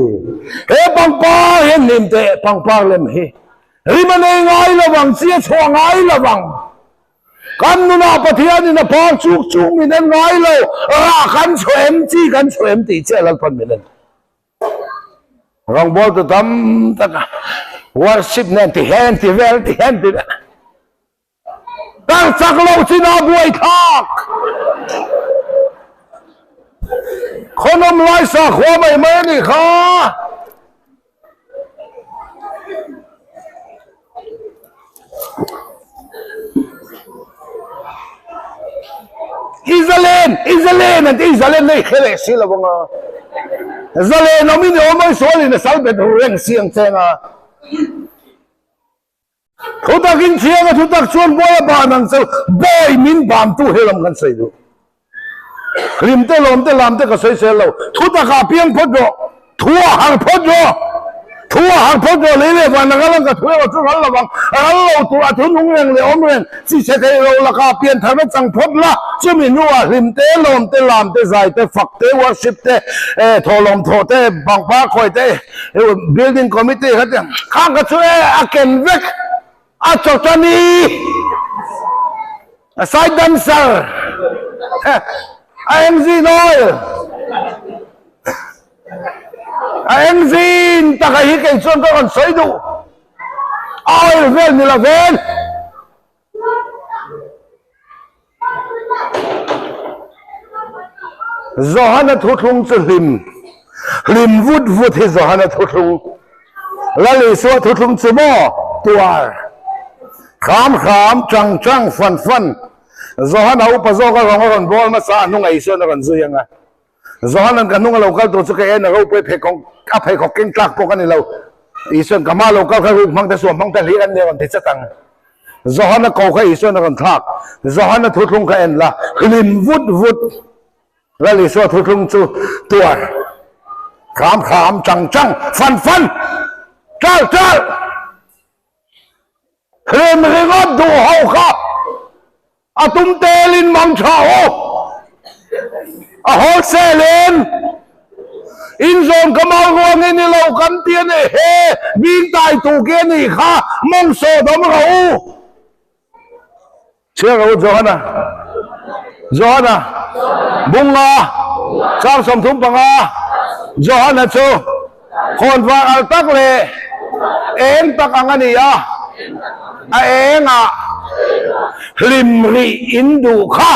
Speaker 1: He pangpar hian hnim teh pangpar lem hi rim a nei ngai lo vang, chi a chhuah ngai lo vang. Kan nunah Pathianin a par chuk chuk min en ngai lo, rah kan chhuah em, chi kan chhuah em tih chiah Lalpan min en. Rawngbawl tu tam tak a worship nen ti hian ti vel ti hian ti vel. Kar chak lo chin a buai thlak. Khawnawm lai sakhua mai mai a nih kha. I zalen, i zalen an ti, i zalen na i hre leh si lo ang a. Zalen awm in i awm a, i sual in a sal bet ru reng si ang che nga. Thutak in thiang a thutak chuan bawi a ban ang cheu, bawi min bantu he lam kan sawi duh. Hlim te lawm te lam te ka sawi sel lo, thutak ah piang phawt rawh, thu ah har phawt rawh. Thu a harh phawt rawh lei leh van anga lang ka thu erawh chu ral lovang. Ral lo tur a thu nung reng leh awm reng chi chhe thei lo lakah pian tharna chang phawt la, chumi hnuah hlim te, lawm te, lam te, zai te, fak te, worship te, thawhlawm thawh te, pangpar khawi te, building committee kha te khang kha chu e a ken vek a chawchani a side dancer a engine oil. A engine taka hi kei chuan ka rawn sawi duh. A oil vel ni lo ven. Johana thuthlung chu hlim hlim vut vut hi Johana thuthlung. Lal Isua thuthlung chu maw tuar hram hram chang chang fan fan Johana upa zawka rawng a rawn bawl hmasa a hnungah Isuan a rawn zui ang a. Johanan ka hnung a lo kal tur chu ka en a ropui pheikhawk a pheikhawk keng tlak pawh ka ni lo. Isuan ka hma lo kal kha ruk hmang te suam hmang te hlir an ni a rawn ti chat ang. Johana ko kha Isuan a rawn thlak. Johana thuthlung kha en la hlim vut vut. Lal Isua thuthlung chu tuar hram hram chang chang fan fan ṭal ṭal hlim ringawt duh ho kha A tum telin mang tha u. A wholesale in inzawn ka mau ruangin ni lo kan ti a ni he bing tai tu ki a nih kha mawng saw dawm rawh u. Chhiar rawh u Johana Johana Bunga chang 35 Johana chu khawnvar al tak leh eng tak ang a ni a, a engah hlim rih in duh kha.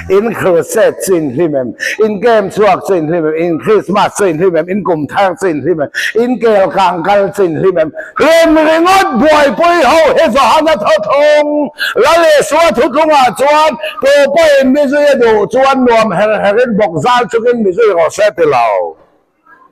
Speaker 1: In crusade chu in hlim em? In game chhuak chu in hlim em? In Christmas chu in hlim em? In kum thar chu in hlim em? In kel kang kal chu in hlim em? Hlim ringawt buaipui ho hi Johana thuthlung Lal Isua thuthlungah chuan tu pawhin mi zui a duh chuan nuam her herin bawk zal chungin mi zui rawh se ti lo.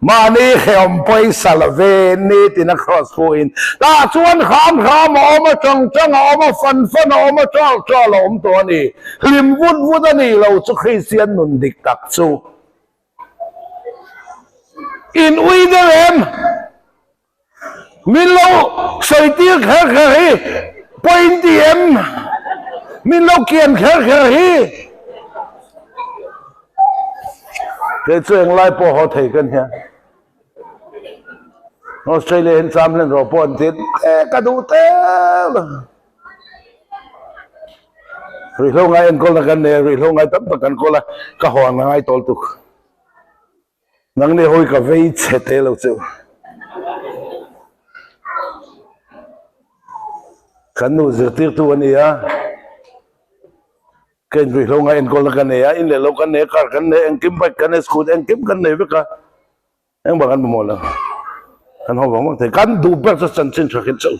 Speaker 1: Mahni hrehawm pawisa la ve nitin a cross phuhin tah chuan hram hram a awm a, chang chang a awm a, fan fan a awm a, chal chal a awm tawh a ni. Hlim vut vut a ni lo chu Kristian nun dik tak chu. In ui deuh em? Min lo sawi tir kher kher hi point ti em? Min lo kian kher kher hi. Kei chu englai pawh haw thei ka nia. Australia hian cham hlen rawh pawh an ti e ka duh tel. Ruihhlo ngai enkawlna kan nei a, ruihhlo ngai tam tak kan kawl a, ka haw ang a ngai tawl tuk. Nang nih hawi ka vei chhe te lo chu. Kan nu zirtirtu a ni a, ka inruihhlo ngai enkawlna ka nei a, in leh lo kan nei a, car kan nei a, engkim bike kan nei a, scooty engkim kan nei vek a, engmah kan mamawh lo. Kan haw vang vang thei. Kan duh ber chu chanchin tha hrilh chauh.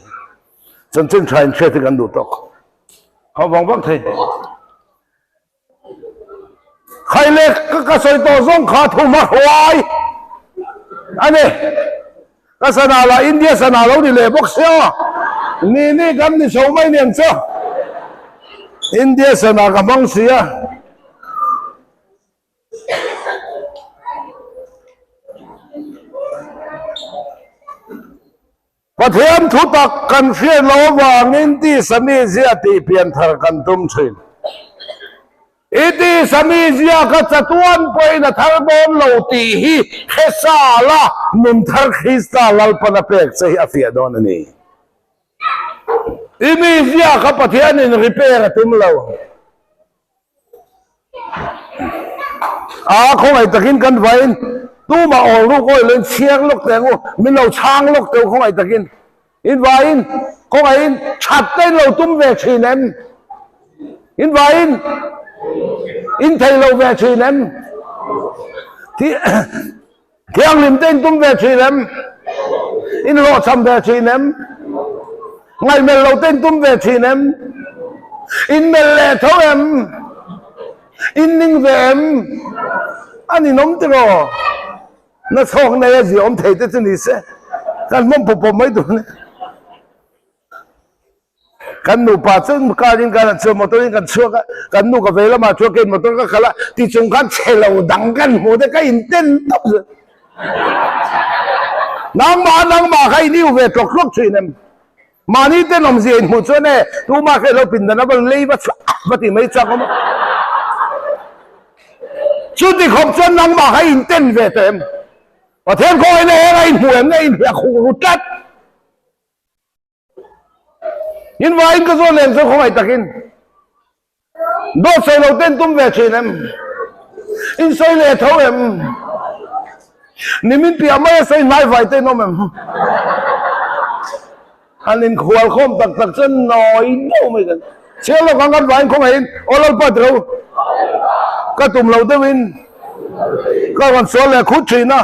Speaker 1: Chanchin tha inhriat hi kan duh tawk. Haw vang vang thei. Khai leh ka sawi tawh zawng kha thum a hruai a ni. Ka sana lah India sana lo ni leh bawk sia. Ni ni kan ni chho mai niang chu. India sana ka hmang sia. Pathian thu tak kan hriat loh avangin tisa mizia tih pian thar kan tum thin. I tisa mizia kha chatuan pawhin a thar dawn lo tih hi hre sa la, nun thar Krista Lalpan a pek che hi a fiah dawn a ni. I mizia kha Pathianin repair a tum lo. A khawngaih takin kan vain tumah awl ruk awi loin chhiar lawk teh ang u, min lo chhang lawk teh u khawngaih takin. In vain khawngaihin that te in lo tum ve thin em? In vain in thei lo ve thin em? Thianghlim te in tum ve thin em? In hlawhchham ve thin em? Ngaihmelh lo te in tum ve thin em? In melh leh tho em? In ning ve em? A ninawm tiraw? Na chhawk nei a ziaawm thei te chu ni se, kan hmawm pawp pawp mai tur a ni. Kan nupa chuan car in kan chuan motor in kan chhuak a, kan nu ka vei lamah chuan kei motor ka khalh a, tichung khan chhe lo dang kan hmuh te ka inten tawp zel. Nangmah nangmah kha i niu ve tlawk tlawk thin em? Mahni tenawmzia inhmuh chuan e, tumah hre lo pindan a va lei va chhuah va ti mai chak awm a. Chuti khawp chuan nangmah kha i inten ve tawh em? Pathian khawngaihna eng a inhmuh em nge inhliah khuh ru tlat? In vaiin ka zawn lem chuan khawngaih takin dawt sawi lo ten tum ve thin em? In sawi leh tho em? Nimin piah mai a sawi hnai vai te in awm em? Han inkhual khawm tak tak chuan nawi deuh mai kan chhiar lo khan kan vaiin khawngaihin aw Lalpa tiro ka tum lo deuhin ka rawn sual leh khut thin a,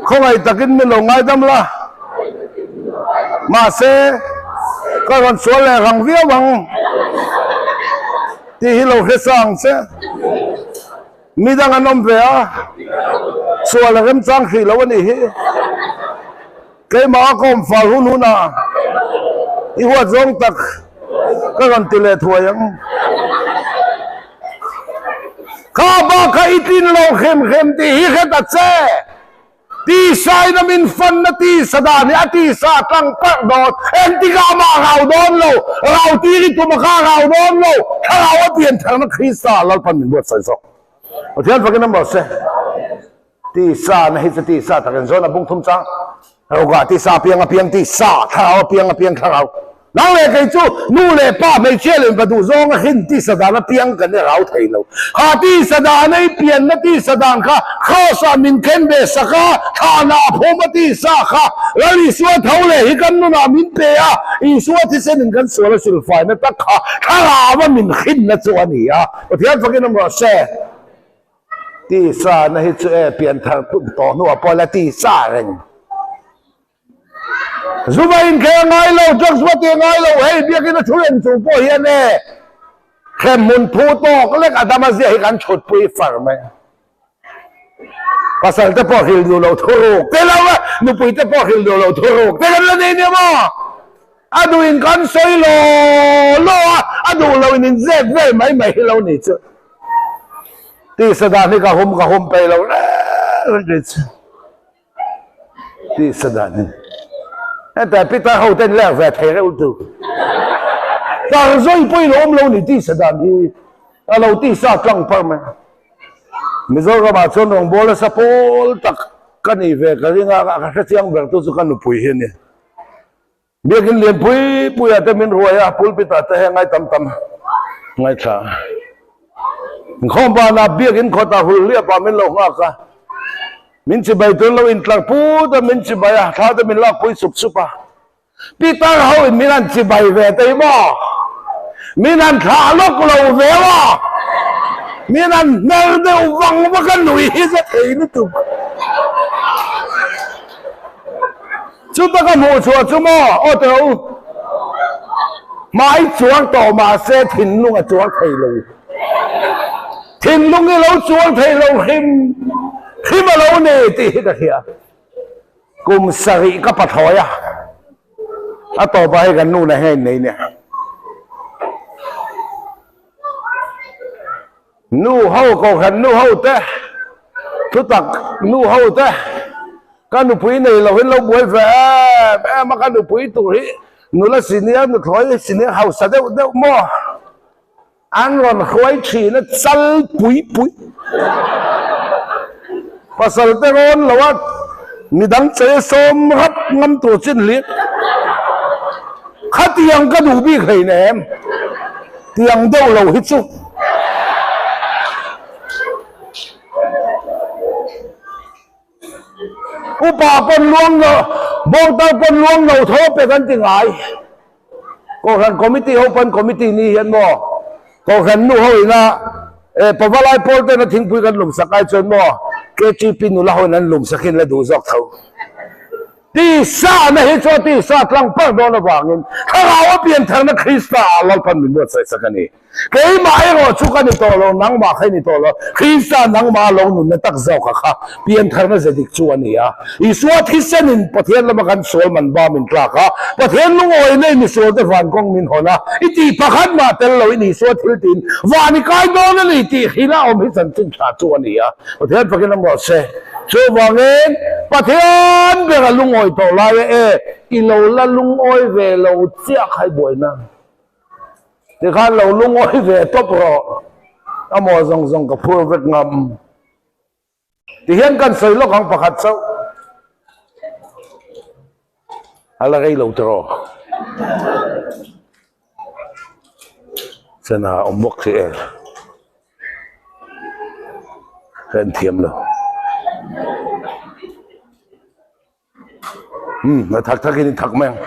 Speaker 1: khawngaih takin min lo ngaidam la, mahse ka rawn sual leh rang viau ang tih hi lo hre sa ang che. Midang an awm ve a, sual a remchang hrih lo a nih hi. Keimah a kawm fal hun hunah i huat zawng tak ka rawn ti leh thuai ang. Kha bak kha i tlin lo hrem hrem tih hi hre ta che. Tisa in a min fanna tisa dan hi a tisa a tlang parh dawn. Engtikah mah a rau dawn lo. Rau tir i tum a kha a rau dawn lo. Thlarau a pian tharna Krista Lalpan min buatsaih zawk. Pathian fakin a mawh se. Tisa na hi chu tisa tak in zawn a bung thum chang rogah tisa apiang apiang tisa thlarau apiang apiang thlarau nang leh kei chu nu leh pa hmeichhia leh mipa duh zawng a hin tisa dan apiang kan i rau thei lo kha tisa dan a i pianna tisa dan kha cross ah min khen ve sak a thlan ah a phum a tisa kha Lal Isua tho leh hi kan nunah min pe a Isua thisen in kan sual a silfaina tak kha thlarau a min hrinna chu a ni a Pathian fakin awm rawh se. Tisa na hi chu e pianthar tun tawh hnuah pawh la tisa reng. Zuva inkhel a ngai lo, drugs va ti a ngai lo, hei biakin a thu reng chung pawh hian e hremhmun phu tawk lek a dam a zia hi kan chhutpui far mai. Pasal te pawh hrilh duh lo thuruk te lo a, nupui te pawh hrilh duh lo thuruk te kan la nei nia maw? A duhin kan sawi law law a, a duh loin in zep vel mai mai hi lo ni chu. Tisa dan hi ka hum ka hum peih lo reng reng chu. Tisa dan hi. Heta Peter ho ten lek ve thei reuh tu. Tar zawi pawhin a awm lo ni tisa dan hi. A lo tisa tlang par mai. Mizoramah chuan rawngbawla sapawl tak ka nih ve ka ring a, ka hrechiang ber tu chu ka nupui hi a ni. Biakin lian pui pui ah te min ruai a, pulpit ah te heng ngai tam tam ngaithla a. Inkhawm banah biakin khawt ah hul hliap ah min lo nghak a, min chibai tur lo intlar put a, min chibai a, thla te min lak pui sup sup a. Pitar ho in min han chibai ve te hi maw? Min han thlah lawk lo ve maw? Min han hmer deuh vang vak a nui hi za thei lutuk. Chuta ka hmuh chhuah chu maw aw teh u, hmai chuang tawh mahse thinlung a chuang thei lo. Thinlung hi lo chuang thei lo hrim hrim a lo ni tih hi ka hria. Kum sarih ka pathlawi a, a tawpah hei kan nu nen hian innei nia. Nu ho kohhran nu ho te, thutak nu ho te, ka nupui nei lo hin lo buai ve em em a, ka nupui tur hi nula senior nuthlawi senior hausa deuh deuh maw an rawn hruai thin a chal pui pui pasal te rawn lo a midang chei sawm rap ngam tur chin hlir khatiang ka duh bik hleinem. Tiang deuh lo hi chu upa pawn luang lo, bawngtar pawn luang lo tho pe kan ti ngai. Kohhran committee ho pawn committee ni hian maw Kohhran nu ho ina e pavalai pawl tena thingpui kan lum sak ai chuan maw KTP nula ho in an lum sak in la duh zawk tho. Tisa na hi chuan tisa tlang parh dawn avangin Thlarau a pian tharna Krista ah Lalpan min buatsaih sak a ni. Keimah erawh chu ka ni tawh lo, nangmah kha i ni tawh lo. Krista nangmah a lo nunna tak zawk a kha pian tharna ze dik chu a ni a. Isua thisenin Pathian lama kan sual man ba min tlak a, Pathian lungawi nei misualte van kawng min hawn a, i tih pakhat mah tel loin Isua thil tiin van i kai dawn a ni tih hrilh a awm hi chanchin tha chu a ni a. Pathian fakin a mawh se. Chuvangin, Pathian ber a lungawi tawh lai a e, i lo la lungawi ve lo chiah kha i buaina. Tikhan lo lungawi ve tawp rawh, a maw zawng zawng ka phur vek ngam. Tihian kan sawi lawk ang pakhat chauh. A la rei lo tawh. Chana awm bawk si e. Ka en thiam lo. Hmm, a thak thakin i thak mai ang.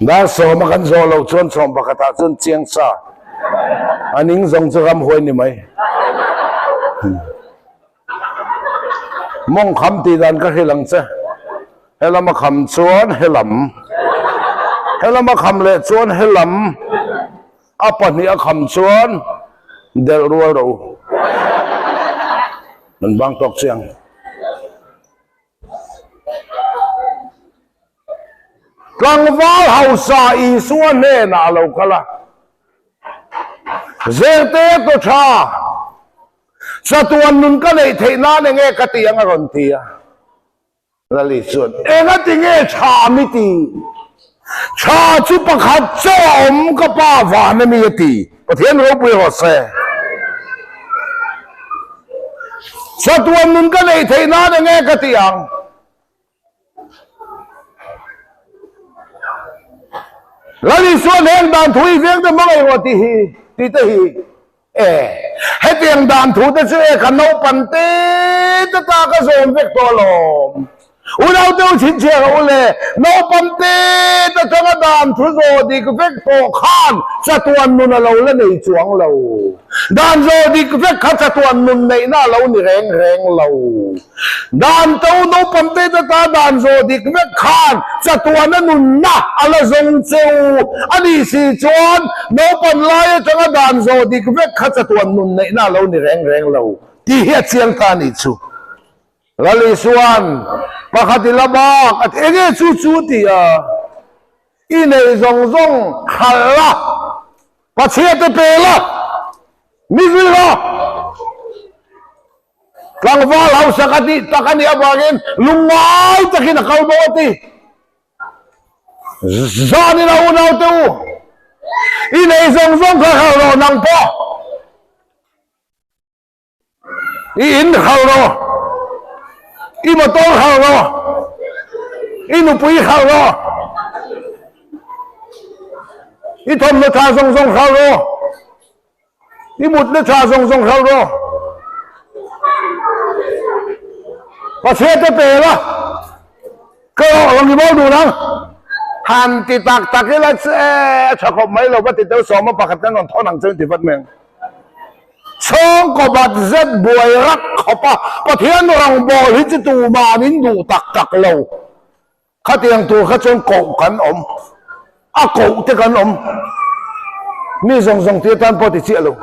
Speaker 1: Dar sawma kan zawh loh chuan sawm pakhatah chuan chiang sa a ning zawng chu ramhuai ni mai. Mawng kham tih dan ka hrilh ang che. Helam a kham chuan helam. Helam a kham leh chuan helam. A pahnih a kham chuan delh rual ro an bang tawk chiang. Tlangval hausa Isua hnenah a lo kal a, Zerte to tha, chatuan nun ka neih theih nan enge ka ti ang a rawn ti a. Lali chuan, Engati nge tha mi ti? Tha chu pakhat chaw a awm ka pa van a mi a ti. Pathian ropui rawh se. Chatuan nun ka neih theih nan enge ka ti ang? Lali chuan heng dan thu i veng te hmangaih rawh tih hi, tih te hi. E, hetiang dan thu te chu e ka naupan te te ta ka zawm vek tawh alawm. Unau te u chhinchhiah rawh u le, naupan te te tanga dan thu zawh dik vek tawh khan chatuan nun a lo la nei chuang lo. Dan zawh dik vek kha chatuan nun neihna a lo ni reng reng lo. Dan to naupang te te ta dan zawh dik vek khan chatuana nunna a la zawng cheu a nih si chuan naupan lai atanga dan zawh dik vek kha chatuan nun neihna a lo ni reng reng lo tih hi a chiang ta a nih chu. Ral Isuan pakhat i la bak a ti enge chu chu ti a i nei zawng zawng khalh la Pathian te pe la mi zui rawh. Tlangval hausa ka tih tak a nih avangin lungngai takin a kal bawk a ti. Zanin a unaute u, i nei zawng zawng kha hralh rawh nang pawh. I in hralh rawh, i motor hralh rawh, i nupui hralh rawh, i thawmhnaw tha zawng zawng hralh rawh. I mutna tha zawng zawng hralh rawh. Pathian te pe la, ka rawh lo ni maw dun ang. Han ti tak tak ila che a tha khawp mai lo va ti deuh sawma pakhat kan rawn thawn ang che ti vat mai ang. Chhawngkaw bat zet buai rak khawp a Pathian rawngbawl hi chu tuman in duh tak tak lo. Khatiang tur kha chuan koh kan awm, a koh te kan awm. Mi zawng zawng tih atan pawh ti chiah lo.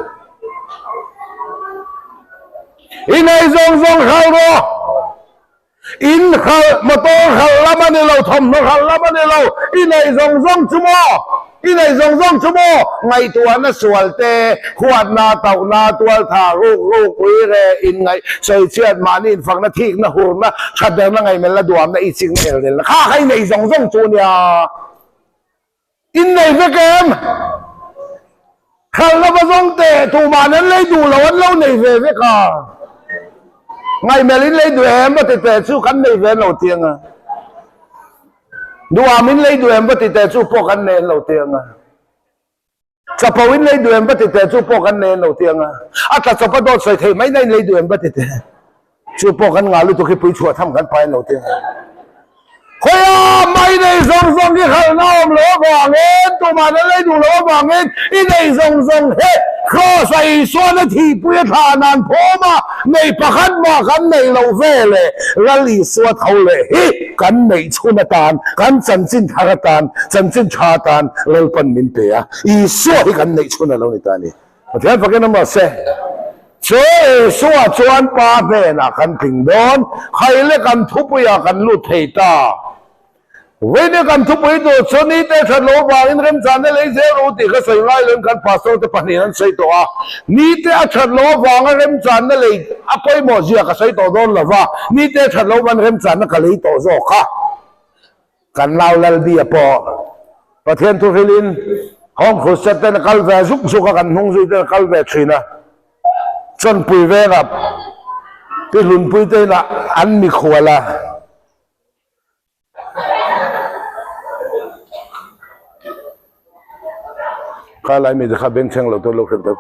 Speaker 1: I nei zawng zawng hralh rawh. In hralh, motor hralh lam a ni lo, thawmhnaw hralh lam a ni lo. I nei zawng zawng chu maw? I nei zawng zawng chu maw? Ngaihtuahna sual te, huatna, tauhna, tualtha, ruk ruk, ui re, inngaih, sawichhiat, mahni infakna, thikna, hurna, thatderna, ngaihmelna, duamna, itsikna, eldelna kha kha i nei zawng zawng chu nia. In nei vek em? Hralhna va zawng teh, tumah an lei duh lo, an lo nei ve vek a. Ngaihmel in lei duh em? A ti teh chu kan nei ve lo tiang a. Duham in lei duh em va ti teh chu pawh kan nei an lo ti ang a. Chapo in lei duh em va ti teh chu pawh kan nei an lo ti ang a. A tla chawp a dawt sawi theih mai na in lei duh em va ti teh chu pawh kan ngah lutuk hi pui chhuah tham kan pai an lo ti ang a. Khawiah mai nei zawng zawng hi hralhna awm loh avangin tumah an lei duh loh avangin i nei zawng zawng hi Kraws a Isuan a thihpui a thlah nan phawm a nei pakhat mah kan nei loh ve le Lal Isua tho leh hi kan neih chhun atan, kan chanchin thar atan, chanchin tha atan Lalpan min pe a, Isua hi kan neih chhun a lo ni ta a ni. Pathian fakin a mahse, Chu Isua chuan Pa hnenah kan tling dawn, khaile kan thupuiah kan lut thei ta. Vawiin kan thupui tur chu nite that lo vangin remchanna lei zel ru tih ka sawi ngai loin kan pastor te pahnihin an sawi tawh a. Nite a that lo avanga remchanna lei a pawimawh zia ka sawi tawh dawn lo va, nite a that lo van remchanna ka lei tawh zawk a. Kan nau Lalbia pawh Pathian thu hrilhin Home Crusade ten a kal ve zuk zuk a, kan hnung zui ten a kal ve thin a. Chawnpui vengah Pi Hlunpui te inah an mikhual a. Kha lai mi te kha bengchheng lo tur lo hrem deuh.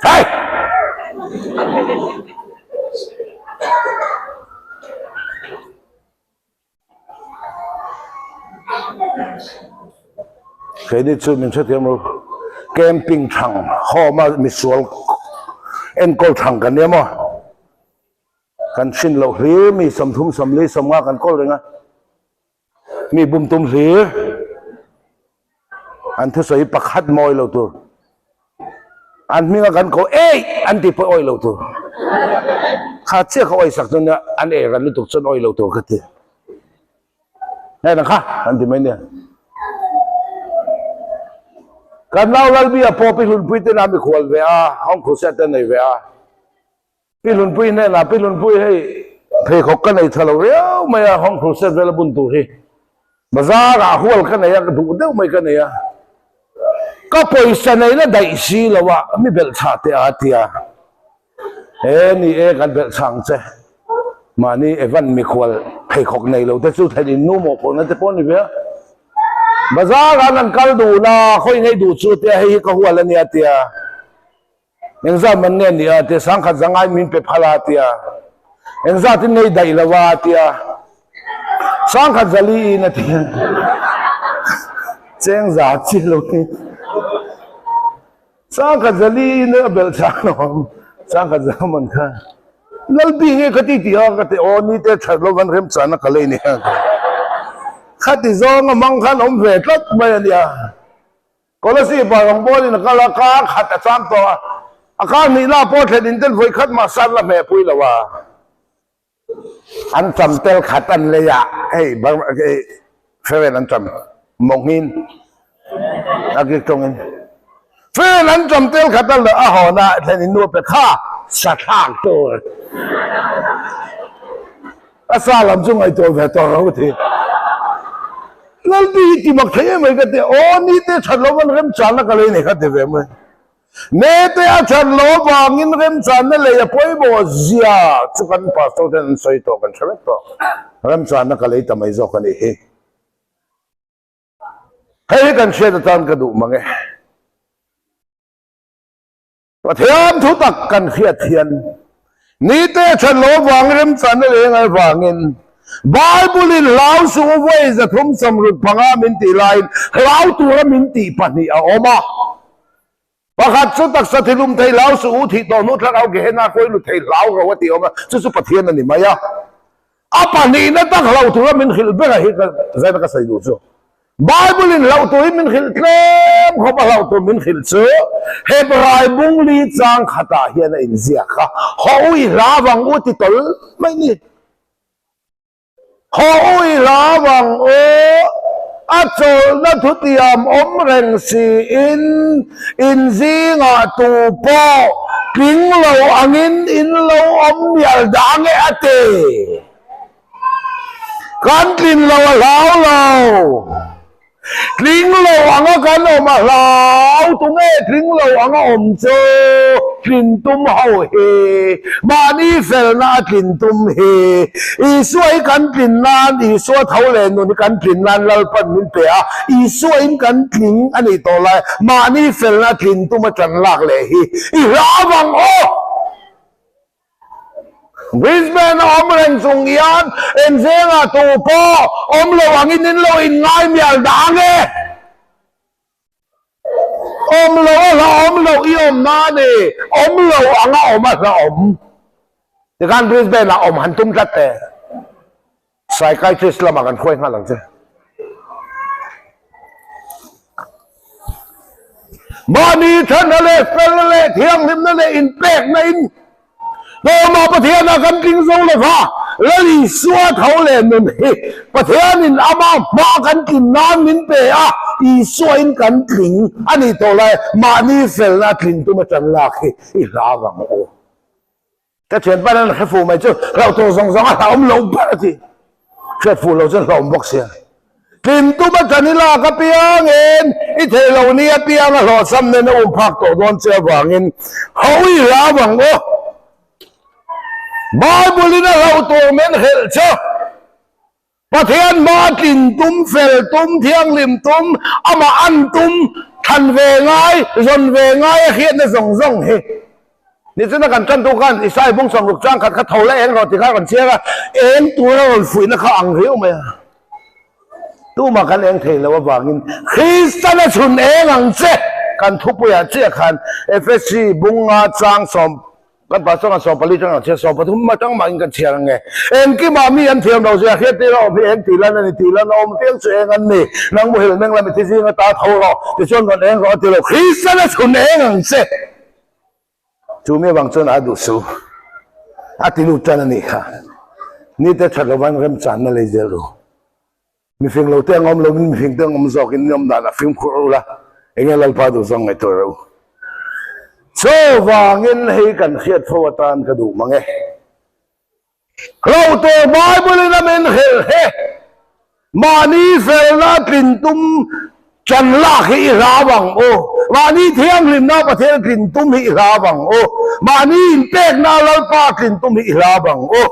Speaker 1: Hey! Keini chu min hrethiam lo camping thang home a misual enkawl thang kan nia maw kan hrin loh hlir mi 30 40 50 kan kawl reng a mi bum tum hlir an thusawi pakhat mawi lo tur an hminga kan ko ei an ti pawh awi lo tur kha chiah kha awi sak chuan an ei ran lutuk chuan awi lo tur ka ti hei nang kha an ti mai nia kan nau lalbia pawh pi hlunpui te na mikhual ve a hong khuset te nei ve a Pi Hlunpui hnenah, Pi Hlunpui hei pheikhawk ka nei tha lo riau mai a, Hong Crusade vela bun tur hi bazar ah hual ka nei a, ka duh deuh mai ka nei a, ka pawisa neihna daih si lo a, mi belh chhah teh a tia, he ni e kan belh chhah ang che, mahni Evan mikhual pheikhawk nei lo te chu thlen in nu mawhphurhna te pawh a ni ve a, bazar ah an kal dun a, khawi ngei duh chu tia hei hi ka hual a nia tia. Engzat man nge nia tia sangkhat zangai min pe phal a tia engzat in ngei daih lo a tia sangkhat zali in a tia cheng za chi lo hi sangkhat zali in a belh chang lo ang sangkhat za man kha lalbi nge ka ti ti a ka ti aw ni te that lo van rem chan a ka lei nia khati zawng a mang khan awm ve tlat mai a nia. Kolasib ah rawngbawlin a kal a, kar khat a chang tawh a, a kar hnih lah pawh thlen in tel vawi khat mah san la hmeh pui lo a. An cham tel khat an lei a, hei Burma hei Feren an cham mawngin a kik tawngin Feren an cham tel khat a a hawn a thlen in nu a pe kha sa thlak tur A sa lam chu ngaihtuah ve tawh lo ti. Lalpi hi ti mak thei em mai ka ti. Aw ni te that lo van remchanna ka lei nei kha ti ve mai. Ne te a that lo vangin remchanna lei a pawimawh zia chu kan pastor ten an sawi tawh kan hre vek tawh. Remchanna ka lei ta mai zawk a nih hi. Hei hi kan hriat atan ka duh mang e. Pathian thu tak kan hriat hian nite a that lo avang remchanna leng avangin Bible-in hlau suh u vawi 365 min tih laiin hlau tura min tih pahnih a awm a. Pakhat chu taksa thilum thei hlau suh u thih tawh hnu thlarau Gehenna kawi lut thei hlau ro a tih a awm a, chu chu Pathian a ni mai a. A pahnihna tak hlau tura min hrilh ber a hi ka zaina ka sawi duh chu. Bible in hlauh turin min hrilh tlem khawp a hlauh tur min hrilh chu Hebrai bung li chang khatah hian a inziak a, Haw u i hla vang u ti tawl mai ni. Haw u i hla vang u, a chawlhna thutiam awm reng siin in zingah tu pawh tling lo angin in lo awm mial dah nge a ti. Kan tlin lo a hlau lo. Tling lo anga kan awm a hlau. Tunge tling lo anga awm chu tlin tum ho hi. Mahni felna a tlin tum hi. Isua hi kan tlin nan, Isua tho leh nun hi kan tlin nan Lalpan min pe a. Isua in kan tling a nih tawh lai. Mahni felna a tlin tum a tan lak leh hi. I hlau ang aw! Brisbane a awm reng chung hian engzengah tu pawh awm lo angin in lo inngai mial dah ang e. Awm lo a hla awm lo i awm na a ni, awm lo anga awm a hla awm. Tikhan Brisbane ah awm han tum tlat teh. Psychiatrist lamah kan hruai nghal ang che. Mahni thanna leh felna leh thianghlimna leh inpekna in Tlawmah Pathianah kan tling zo lo va. Lal Isua tho leh nun hi Pathianin ama hma kan tlin nan min pe a, Isuain kan tling a nih tawh lai mahni felna tlin tum atang lak hi i hlau ang u. Ka thianpa hian hre fuh mai chu hlauh tur zawng zawng a hlauhawm lo ber a ti. Hriat fuh lo chuan hlauhawm bawk sia. Tlin tum atang i lak apiangin i theih loh ni apiang a hlawhchham nen a um phak tawh dawn che avangin ho i hlau ang u. Bible in a hlauh tur men hrelh che. Pathian hma tlin tum, fel tum, thianghlim tum, amah an tum, thlan ve ngai, zawn ve ngai a hriatna zawng zawng hi. Nichina kan tan tu khan Isai bung sawmruk chang khat kha tho la eng rawh ti kha a rawn chhiar a, eng tura rawn fuihna kha ang riau mai a. Tumah kan eng thei lo avangin Kristan a chhun eng ang che kan thupuiah chiah khan Efesi bunga chang sawm Kan pastor kan 14 tang chhiar 13 ma tang mah in kan chhiar ang e. Engkimah mi an thiam lo zia hriat tir a awm hi eng tih lan a ni tih lan a awm piang chu eng an ni. Nang muhil meng lam i thi zing ata tho rawh tichuan rawn eng rawh a ti lo. Kristian a chhun eng ang che. Chu mi avang chuan a duh su a ti lut tan a nih kha. Nite that lova an remchanna lei zel ru. Mifing lo te ang awm lovin mifing te ang awm zawkin ni awm danah fimkhur ru la, enge Lalpa duh zawng ngaihtuah rawh u. Chuvangin hei kan hriat fo atan ka duh mang e. Hlauh tur Bible in a min hrilh he, mahni felna tlin tum Ṭan lak hi i hlau ang u. Mahni thianghlimna Pathian tlin tum hi i hlau ang u. Mahni inpekna Lalpa tlin tum hi i hlau ang u.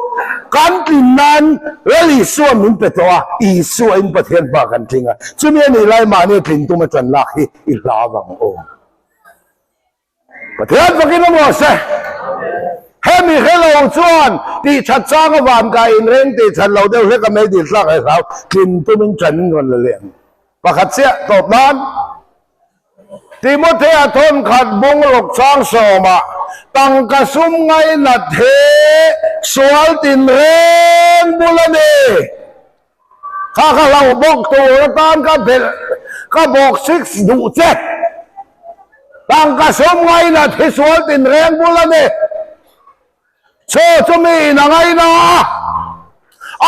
Speaker 1: Kan tlin nan Lal Isua min pe tawh a, Isua in Pathian hma kan tling a. Chumi a nih lai mahni tlin tum a ṭan lak hi i hlau ang u. Pathian fakin a maw se. Hemi hre lo chuan tih that chang a van kai inreng tih that lo deuh hlek a mei dil tlak ai hlau tlin tumin ṭan in rawn la leh ang. Pakhat chiah tawp nan Timothea thawnkhat bung ruk chang sawmah tangka sum ngainat he sual tinreng bul a ni. Kha ka hlauh bawk tur atan ka belh ka bawk six duh che. Tangka sawm ngaina thi sual tinreng bul a ni. Chaw chu mi in a ngaina a,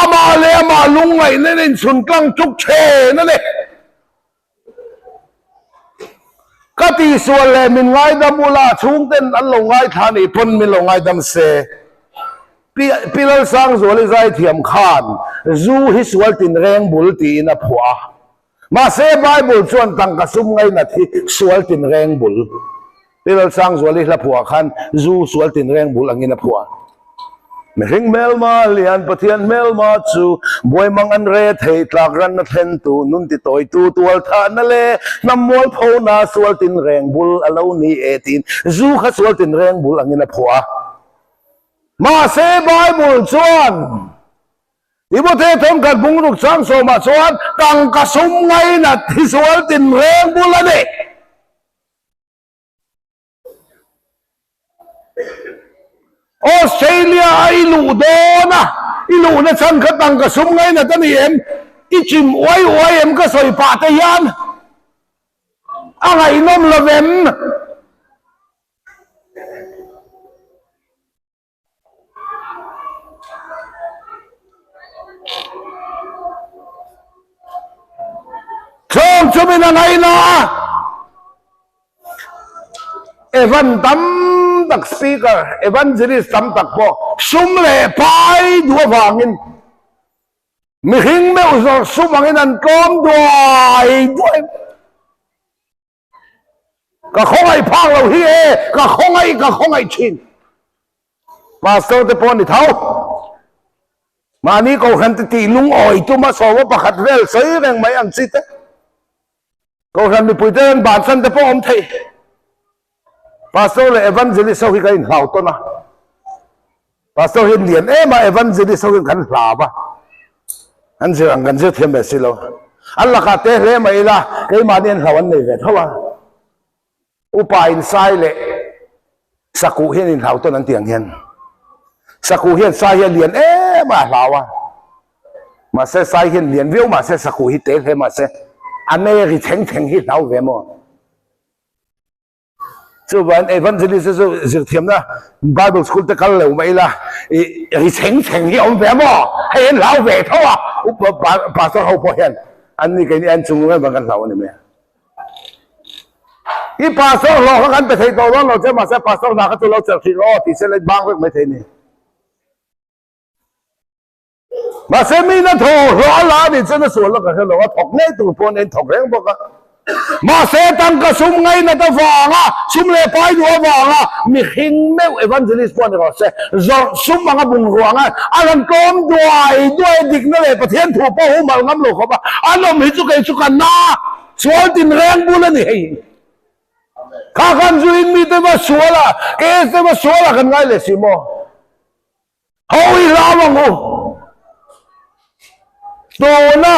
Speaker 1: amah leh amah lungngaihna in inchhun tlang tuk thin a ni. Ka tihsual leh min ngaidam ula chhungten an lo ngaithla nih pawn min lo ngaidam se. Pi Lalsangzuali zaithiam khan zu hi sual tinreng bul tiin a phuah a. Mahse Bible chuan tangka sum ngainat hi sual tinreng bul. Pi Lalsangzuali hla phuah khan zu sual tinreng bul angin a phuah. Mihring hmelma lian Pathian hmelma chu buaimang an re thei tlak ranna thlentu nun ti tawitu tual thahna leh hnam mualphona sual tinreng bul a lo ni e tiin zu kha sual tinreng bul angin a phuah a. Mahse Bible chuan Timothea thawmkhat bungruk chang sawmah chuan tangka sum ngainat hi sual tinreng bul a ni. Australia a i luh dawn a, i luhna chhan kha tangka sum ngainat a ni em? I chim uai uai em ka sawi pah te hian a ngaihnawm lo vem? Tlawm chu min a ngaina a, Evan tam tak speaker, evangelist tam tak pawh sum leh pai duh avangin mihring meuh zawrh sum angin an tlawm duai duai. Ka khawngaih phak lo hi e, ka khawngaih ka khawngaih thin. Pastor te pawh ni tho. Mahni kohhran te tih lungawi tuma sawma pakhat vel sawi reng mai ang chi te. Kohhran mipui te an bansan te pawh awm thei. Pastor leh evangelist ho hi kan inhlau tawn a. Pastor hi lian em a, evangelist ho hian kan hlau a. An zir ang kan zir thiam ve si lo. An lakah te hle mai ila, keimahni an hlau an nei ve tho a. Upa insai leh sakuh hian inhlau tawn an ti ang hian. Sakuh hian sai hi a lian em a, a hlau a. Mahse sai hian lian viau mahse sakuh hi te hle mahse a meri thleng thleng hi hlau ve maw? Chuvan evangelist te chu zirthiamna Bible school te kal lo mah ila i ri chheng chheng hi a awm ve a maw? Hei an hlau ve tho a, upa pastor ho pawh hian an ni keini an chung reng vang kan hlau a ni mai a. I pastor hlawh kha kan pe thei tawh dawn lo che mahse pastor hna kha chu lo chelh hrih rawh aw tih se la bang vek mai thei a ni. Mahse mi na thaw hlawh a la anih chuan a sual lo ka hre lo a, thawk ngei tur pawh an thawk reng bawk a. Mahse tangka sum ngainat avanga, sum leh pai duh avanga mihring meuh evangelist pawh ni rawh se, zawrh sum anga bungrua anga a rawn tlawm duai duai a dikna leh Pathian thu pawh humhalh ngam lo khawp a, an awm hi chu kei chu ka na sual tinreng bul a ni hei. Kha khan zuin mite va sual a, KS te va sual a kan ngai leh si maw? Ho i hlau ang u. Tuna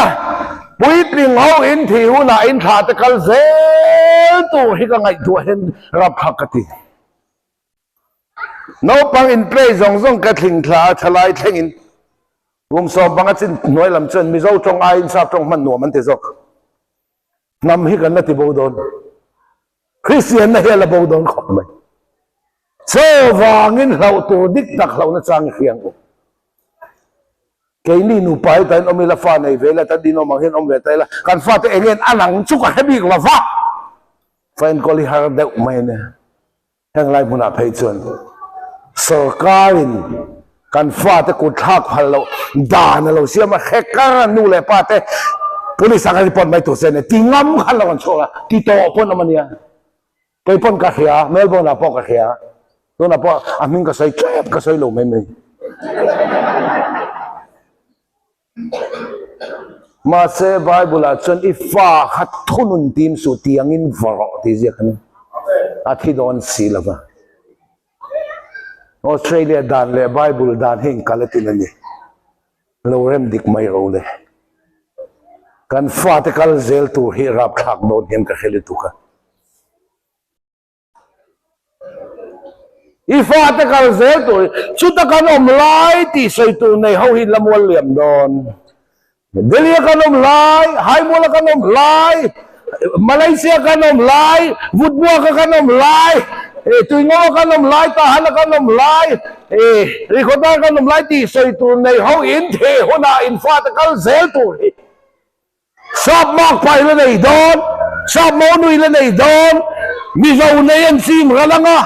Speaker 1: puitling ho in thih hunah in thlah te kal zel tur hi ka ngaihtuah hian rapthlak ka ti. Naupang in play zawng zawng ka thling thla a thalai thlengin kum 15 chin hnuai lam chuan Mizo tawng aiin sap tawng hman nuam an ti zawk. Hnam hi kan la ti bo dawn. Kristianna hi a la bo dawn khawp mai. Chaw vangin hlauh tur dik tak hlauhna chang i hria ang u. Keini nupa hi tain awm ila, fa nei ve ila, tan inawm ang hian awm ve ta ila, kan fate eng nge an ang chu ka hre bik lo va. Fa enkawl hi har deuh mai a nia. Heng lai hmunah phei chuan sorkarin kan fate kut thlak phal loh dan a lo siam a, hre kar a nu leh pa te police ah kan report mai tur che a nia, ti ngam khan lo kan chhuak a, ti tawh pawn awm a nia. Kei pawn ka hria, Melbourne ah pawh ka hria, tunah pawh a hming ka sawi tlep ka sawi lo mai mai. Mahse Bible ah chuan i fa kha thunun tim suh tiangin va rawh tih ziak a ni. A thi dawn si lo va. Australia dan leh Bible dan hi inkal a tin a ni. Lo rem dik mai ro le. Kan fate kal zel tur hi rapthlak dawn hian ka hre lutuk a. I fate kal zel tur hi chuta kan awm lai tih sawi tur nei ho hi la mual liam dawn. Delhi a kan awm lai, Haimual a kan awm lai, Malaysia kan awm lai, Vutbuak a kan awm lai, Tuingo a kan awm lai, Tahan a kan awm lai, Rikhawdar a kan awm lai tih sawi tur nei ho in theh hunah in fate kal zel tur hi. Sap makpa i la nei dawn, sap monu i la nei dawn, Mizo nei an chim ral ang a,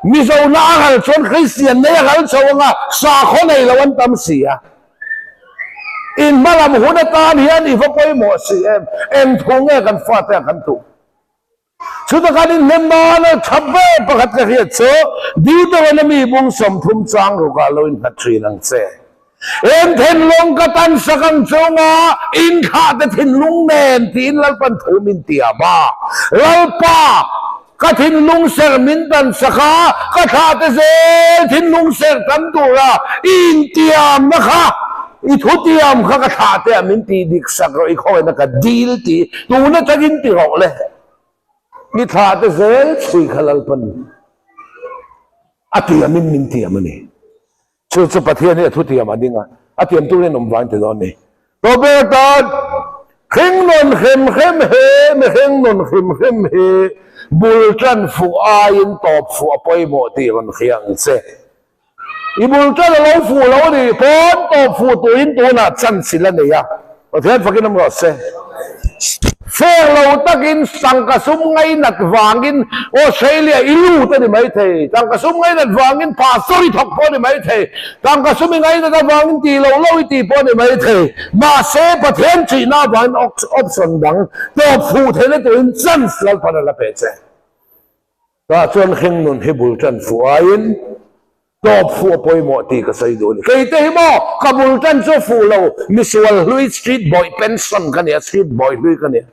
Speaker 1: Mizo na a ral chuan Kristian nei a ral chho ang a, sakhaw nei lo an tam si a. In hmalam hun atan hian i va pawimawh si em? Eng thu nge kan fate ah kan tuh? Chuta kan inhnem nan a tha ber pakhat ka hriat chu Deuteronomy bung 30 chang rukah lo innghat thin ang che. En thinlung ka tan sak ang chunga inthlah te thinlung nen tiin Lalpan thu min tiam a. Lalpa, ka thinlung ser min tan sak a, ka thlah te zel thinlung ser tam tura i intiamna kha I thutiam kha ka thlah teh a min tih dik sak rawh i khawina ka dil ti tun atangin ti rawh le. I thlah te zel chhui kha Lalpan a tiamin min tiam a ni. Chu chu Pathian hi a thutiam a ding a, a tiam turin awm vang ti dawn ni. Tawper tan hring nawn hrem hrem he mihring nun hrim hrim hi bul tan fuh aiin tawp fuh a pawimawh tih rawn hria ang che. I bul tan a lo fuh lo a nih pawn tawp fuh turin tunah chance la nei a, Pathian fakin awm rawh se. Fair lo takin tangka sum ngainat vangin Australia i lut a ni maithei, tangka sum ngainat vangin pastor i thawk pawh a ni maithei, tangka sum i ngainat avangin tih loh loh i tih pawh a ni maithei, mahse Pathian thihna avangin option dang tawp fuh theihna turin chance Lalpan a la pe che. Tah chuan hring nun hi bul tan fuh aiin tawp fuh a pawimawh tih ka sawi duh a ni. Kei te hi maw ka bul tan chu fuh lo, misual hlui street boy pension ka ni a, street boy hlui ka ni a,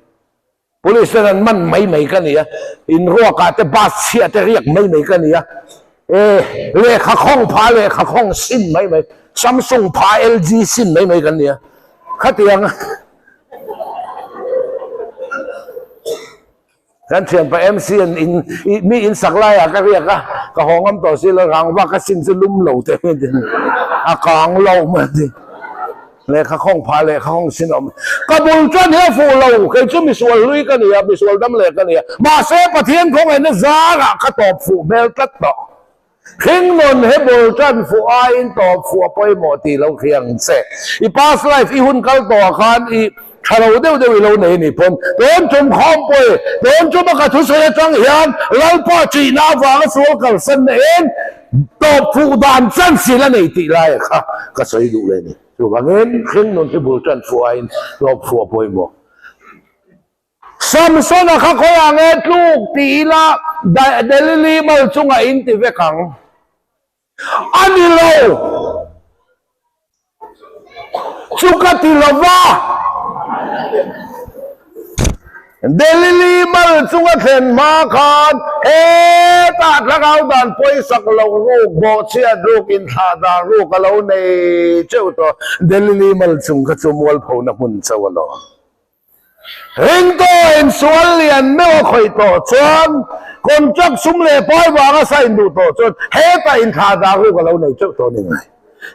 Speaker 1: police ten an man mai mai ka ni a, inruakah te bus chhiah te riak mai mai ka ni a, e lehkha khawng pha lehkha khawng sin mai mai, Samsung pha LG sin mai mai kan ni a, khatiang Kan thianpa MC an in mi in sak laiah ka riak a, ka haw ngam tawh si lo, rangva ka sin chu lum lo te a kang lo mai a ti. Lehkha khawng phah lehkha khawng sin awm. Ka bul chuan hi a fuh lo, kei chu misual hlui ka ni a, misual dam leh ka ni a. Mahse Pathian khawngaihna zarah ka tawp fuh hmel tlat tawh. Hringnawn he bul tan fuh aiin tawp fuh a pawimawh tih lo hria ang che. I past life i hun kal tawhah khan i tha lo deuh deuh i lo nei ni pawn tun tum khawm pawi, tun tuma ka thusawi atang hian Lalpa ṭihna avanga sual kalsan na in tawp fuh dan chance i la nei tih laia kha ka sawi duh leh ni. Chuvangin hringnun hi bul tan fuh aiin tawp fuh a pawimawh. Samsona kha khawiah nge tluk ti ila Delili mal chungah in ti vek ang. A ni lo! Chu ka ti lo va. Delili mal chunga thlen hma khan hetah thlarau dan pawisak lo ruk, bawhchhiat ruk, inthlah dan ruk a lo nei teuh tawh. Delili mal chung kha chu mualphona hmun chauh a lo. Ringtawh insual lian meuh a khawih tawh chuan contract sum leh pai vanga sign duh tawh chuan hetah inthlah dah ruk a lo nei teuh tawh a ni ngai.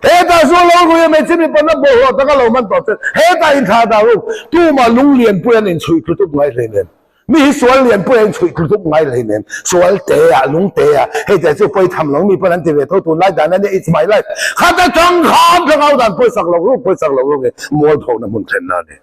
Speaker 1: Hetah zu lo rui a hmeichhe mipa na bawlhhlawh taka lo man tawh chuan hetah inthlah dah ruk tumah lung lianpui an inchhuih tlu tup ngai hleinem. Mi hi sual lianpui a inchhuih tlu tup ngai hleinem. Sual te ah, lung te ah, hei te chu pawi tham lo mi pawn an ti ve tho tunlai dan a nia it's my life. Khata tang khan thangau dan pawisak lo ruk pawisak lo ruk in mualphona hmun thlenna a ni.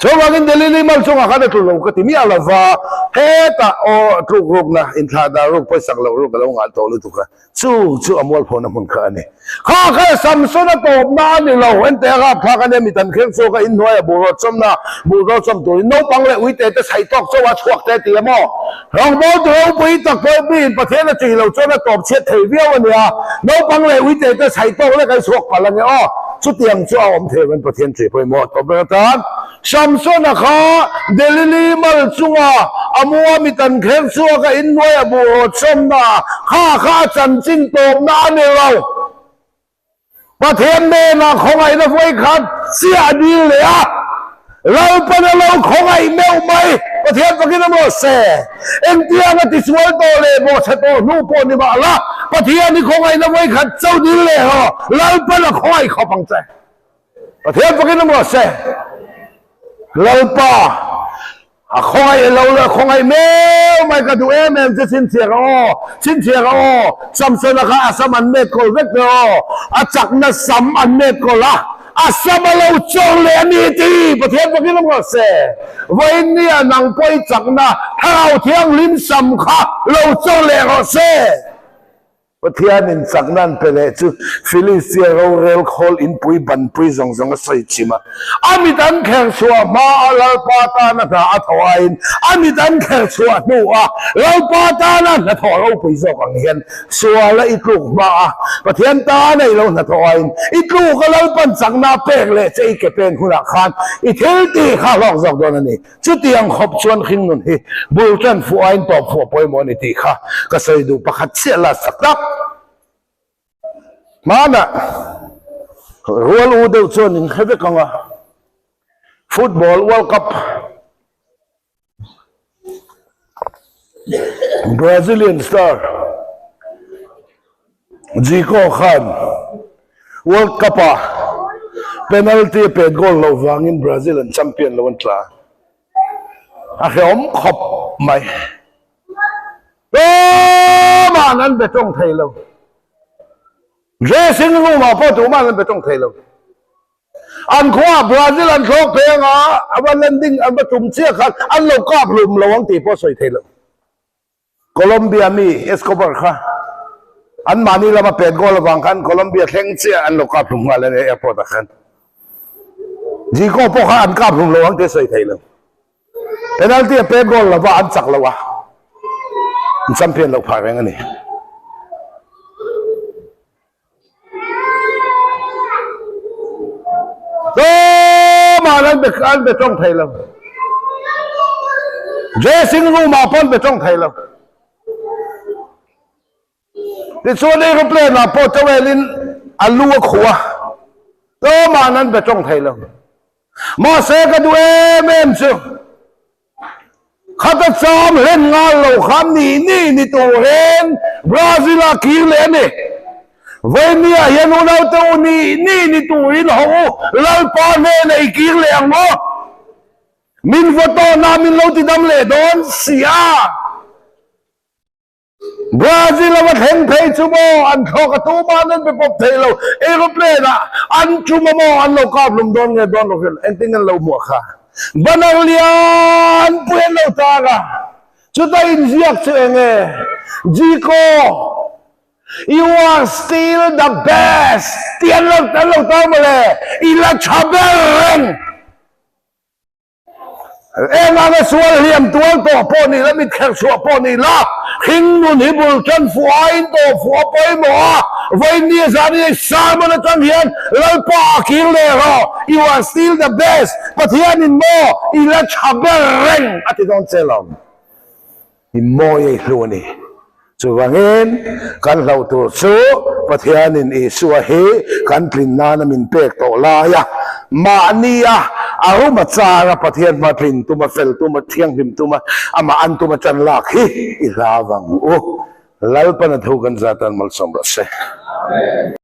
Speaker 1: Chuvangin Delili mal chungah khan a tlu lo ka ti miah lo va, hetah aw tluk rukna, inthlah dan ruk, pawisak loh ruk a lo ngal tawh lutuk a, chu chu a mualphona hmun kha a ni. Kha kha Samson a tawpna a ni lo, ente a rap thlak a nia, mi tan kher chhuak a inhnuai a buhraw chawmna, buhraw chawm turin naupang leh uite te chhaih tawk chauh a chhuak te ti a maw? Rawngbawltu ropui tak pawh miin Pathian a tih loh chuan a tawp chhiat thei viau a nia, naupang leh uite te chhaih tawk lek a i chhuak palh a ni aw. Chutiang chu a awm thei avangin Pathian tih pawimawh tawp ber atan Samsona kha Delili mal chunga a mu a mit an kher chhuak a inhnuai a buhraw chawmna kha kha a chanchin tawpna a ni lo. Pathian hnenah khawngaihna vawikhat chiah a dil leh a, Lalpan a lo khawngaih meuh mai. Pathian fakin a maw se? Engtiang a tisual tawh leh bawhchhe tawh hnu pawh ni mah la, Pathian hi khawngaihna vawikhat chauh dil leh rawh, Lalpan a khawngaih khawp ang che. Pathian fakin a maw se? Lalpa, a khawngaih lo leh khawngaih meuh mai ka duh em em che chhinchhiah ka aw, chhinchhiah ka aw, Samsona kha a sam an met kawl vek teh aw, a chakna sam an met kawl a, a sam a lo chawr leh a ni ti Pathian fakin awm rawh se. Vawiin nia nang pawh i chakna Thlarau Thianghlim sam kha lo chawr leh rawh se. Pathianin chakna an pe leh chu Filistia rorel khawl inpui banpui zawng zawng a sawi chim a. A mit an kher chhuah hma a Lalpa tana hna a thawh aiin a mit an kher chhuah hnu a Lalpa tana hnathawh ropui zawk ang hian suala i tluk hma a Pathian tana i lo hnathawh aiin i tluk a Lalpan chakna a pek leh che i ke pen hunah khan i thil tih kha hlawk zawk dawn a ni. Chutiang khawp chuan hringnun hi bul tan fuh aiin tawp fuh a pawimawh a ni tih kha ka sawi duh pakhat chiah la sak tak. Hmanah rual u deuh chuan in hre vek ang a, Football World Cup Brazilian star Zico khan World Cup ah penalty a pet goal loh vangin Brazil an champion lo an tla. A hrehawm khawp mai. Tuma'n an be tawng thei lo. Dressing room ah pawh tuma'n an be tawng thei lo. An khuaah Brazil an thlawk pheng a, a va landing an va tum chiah khan an lo kap hlum lo ang tih pawh sawi thei lo. Colombia mi Escobar kha an mahni lama pet goal avang khan Colombia thleng chiah an lo kap hlum nghal a ni airport ah khan. Zico pawh kha an kap hlum lo ang tih a sawi thei lo. Penalty a pet goal lova an chak lo a, an champion loh phah reng a ni. Tumah an be an be tawng thei lo. Dressing room ah pawh an be tawng thei lo. Tichuan aeroplane ah pawh towel in a lu a khuh a, tumah an be tawng thei lo. Mahse ka duh em em chu Khata cham hlen ngal lo khan ni ni ni turin Brazil-a kir leh a ni. Vawinia hian unaute u ni ni ni turin ho u, Lalpa hnenah i kir leh ang maw? Min vaw tawhna min lo ti dam leh dawn si a. Brazil a va thleng phei chu maw an thlawk a tumah an be pawp thei lo, aeroplane ah an tum a maw an lo kap hlum dawn nge dawn lo hriat engtin an lo hmuah kha banner lian pui an lo tar a, chuta inziak chu eng nge Zico you are still the best tih an lo tar mawle i la tha ber reng. Enganga sual hliam tual tawh pawh ni la, mitkherh chhuah pawh ni la, hring nun hi bul tan fuh aiin tawh fuh a pawimawh a, vawiin ni a zan hi sermon atang hian Lalpa a kir leh rawh, you are still the best, Pathianin maw i la tha ber reng a ti dawn che lo. I mawi a i hlu a ni. Chuvangin, kan hlauh tur chu Pathianin Isua hi kan tlin nana min pek tawh laia mahnia a ruma chara Pathian hma tlin tuma, fel tuma, thianghlim tuma, amah an tuma tan lak hi i hlau ang u. Lalpan a thu kan zat tan malsawm rawh se.
Speaker 2: Amen.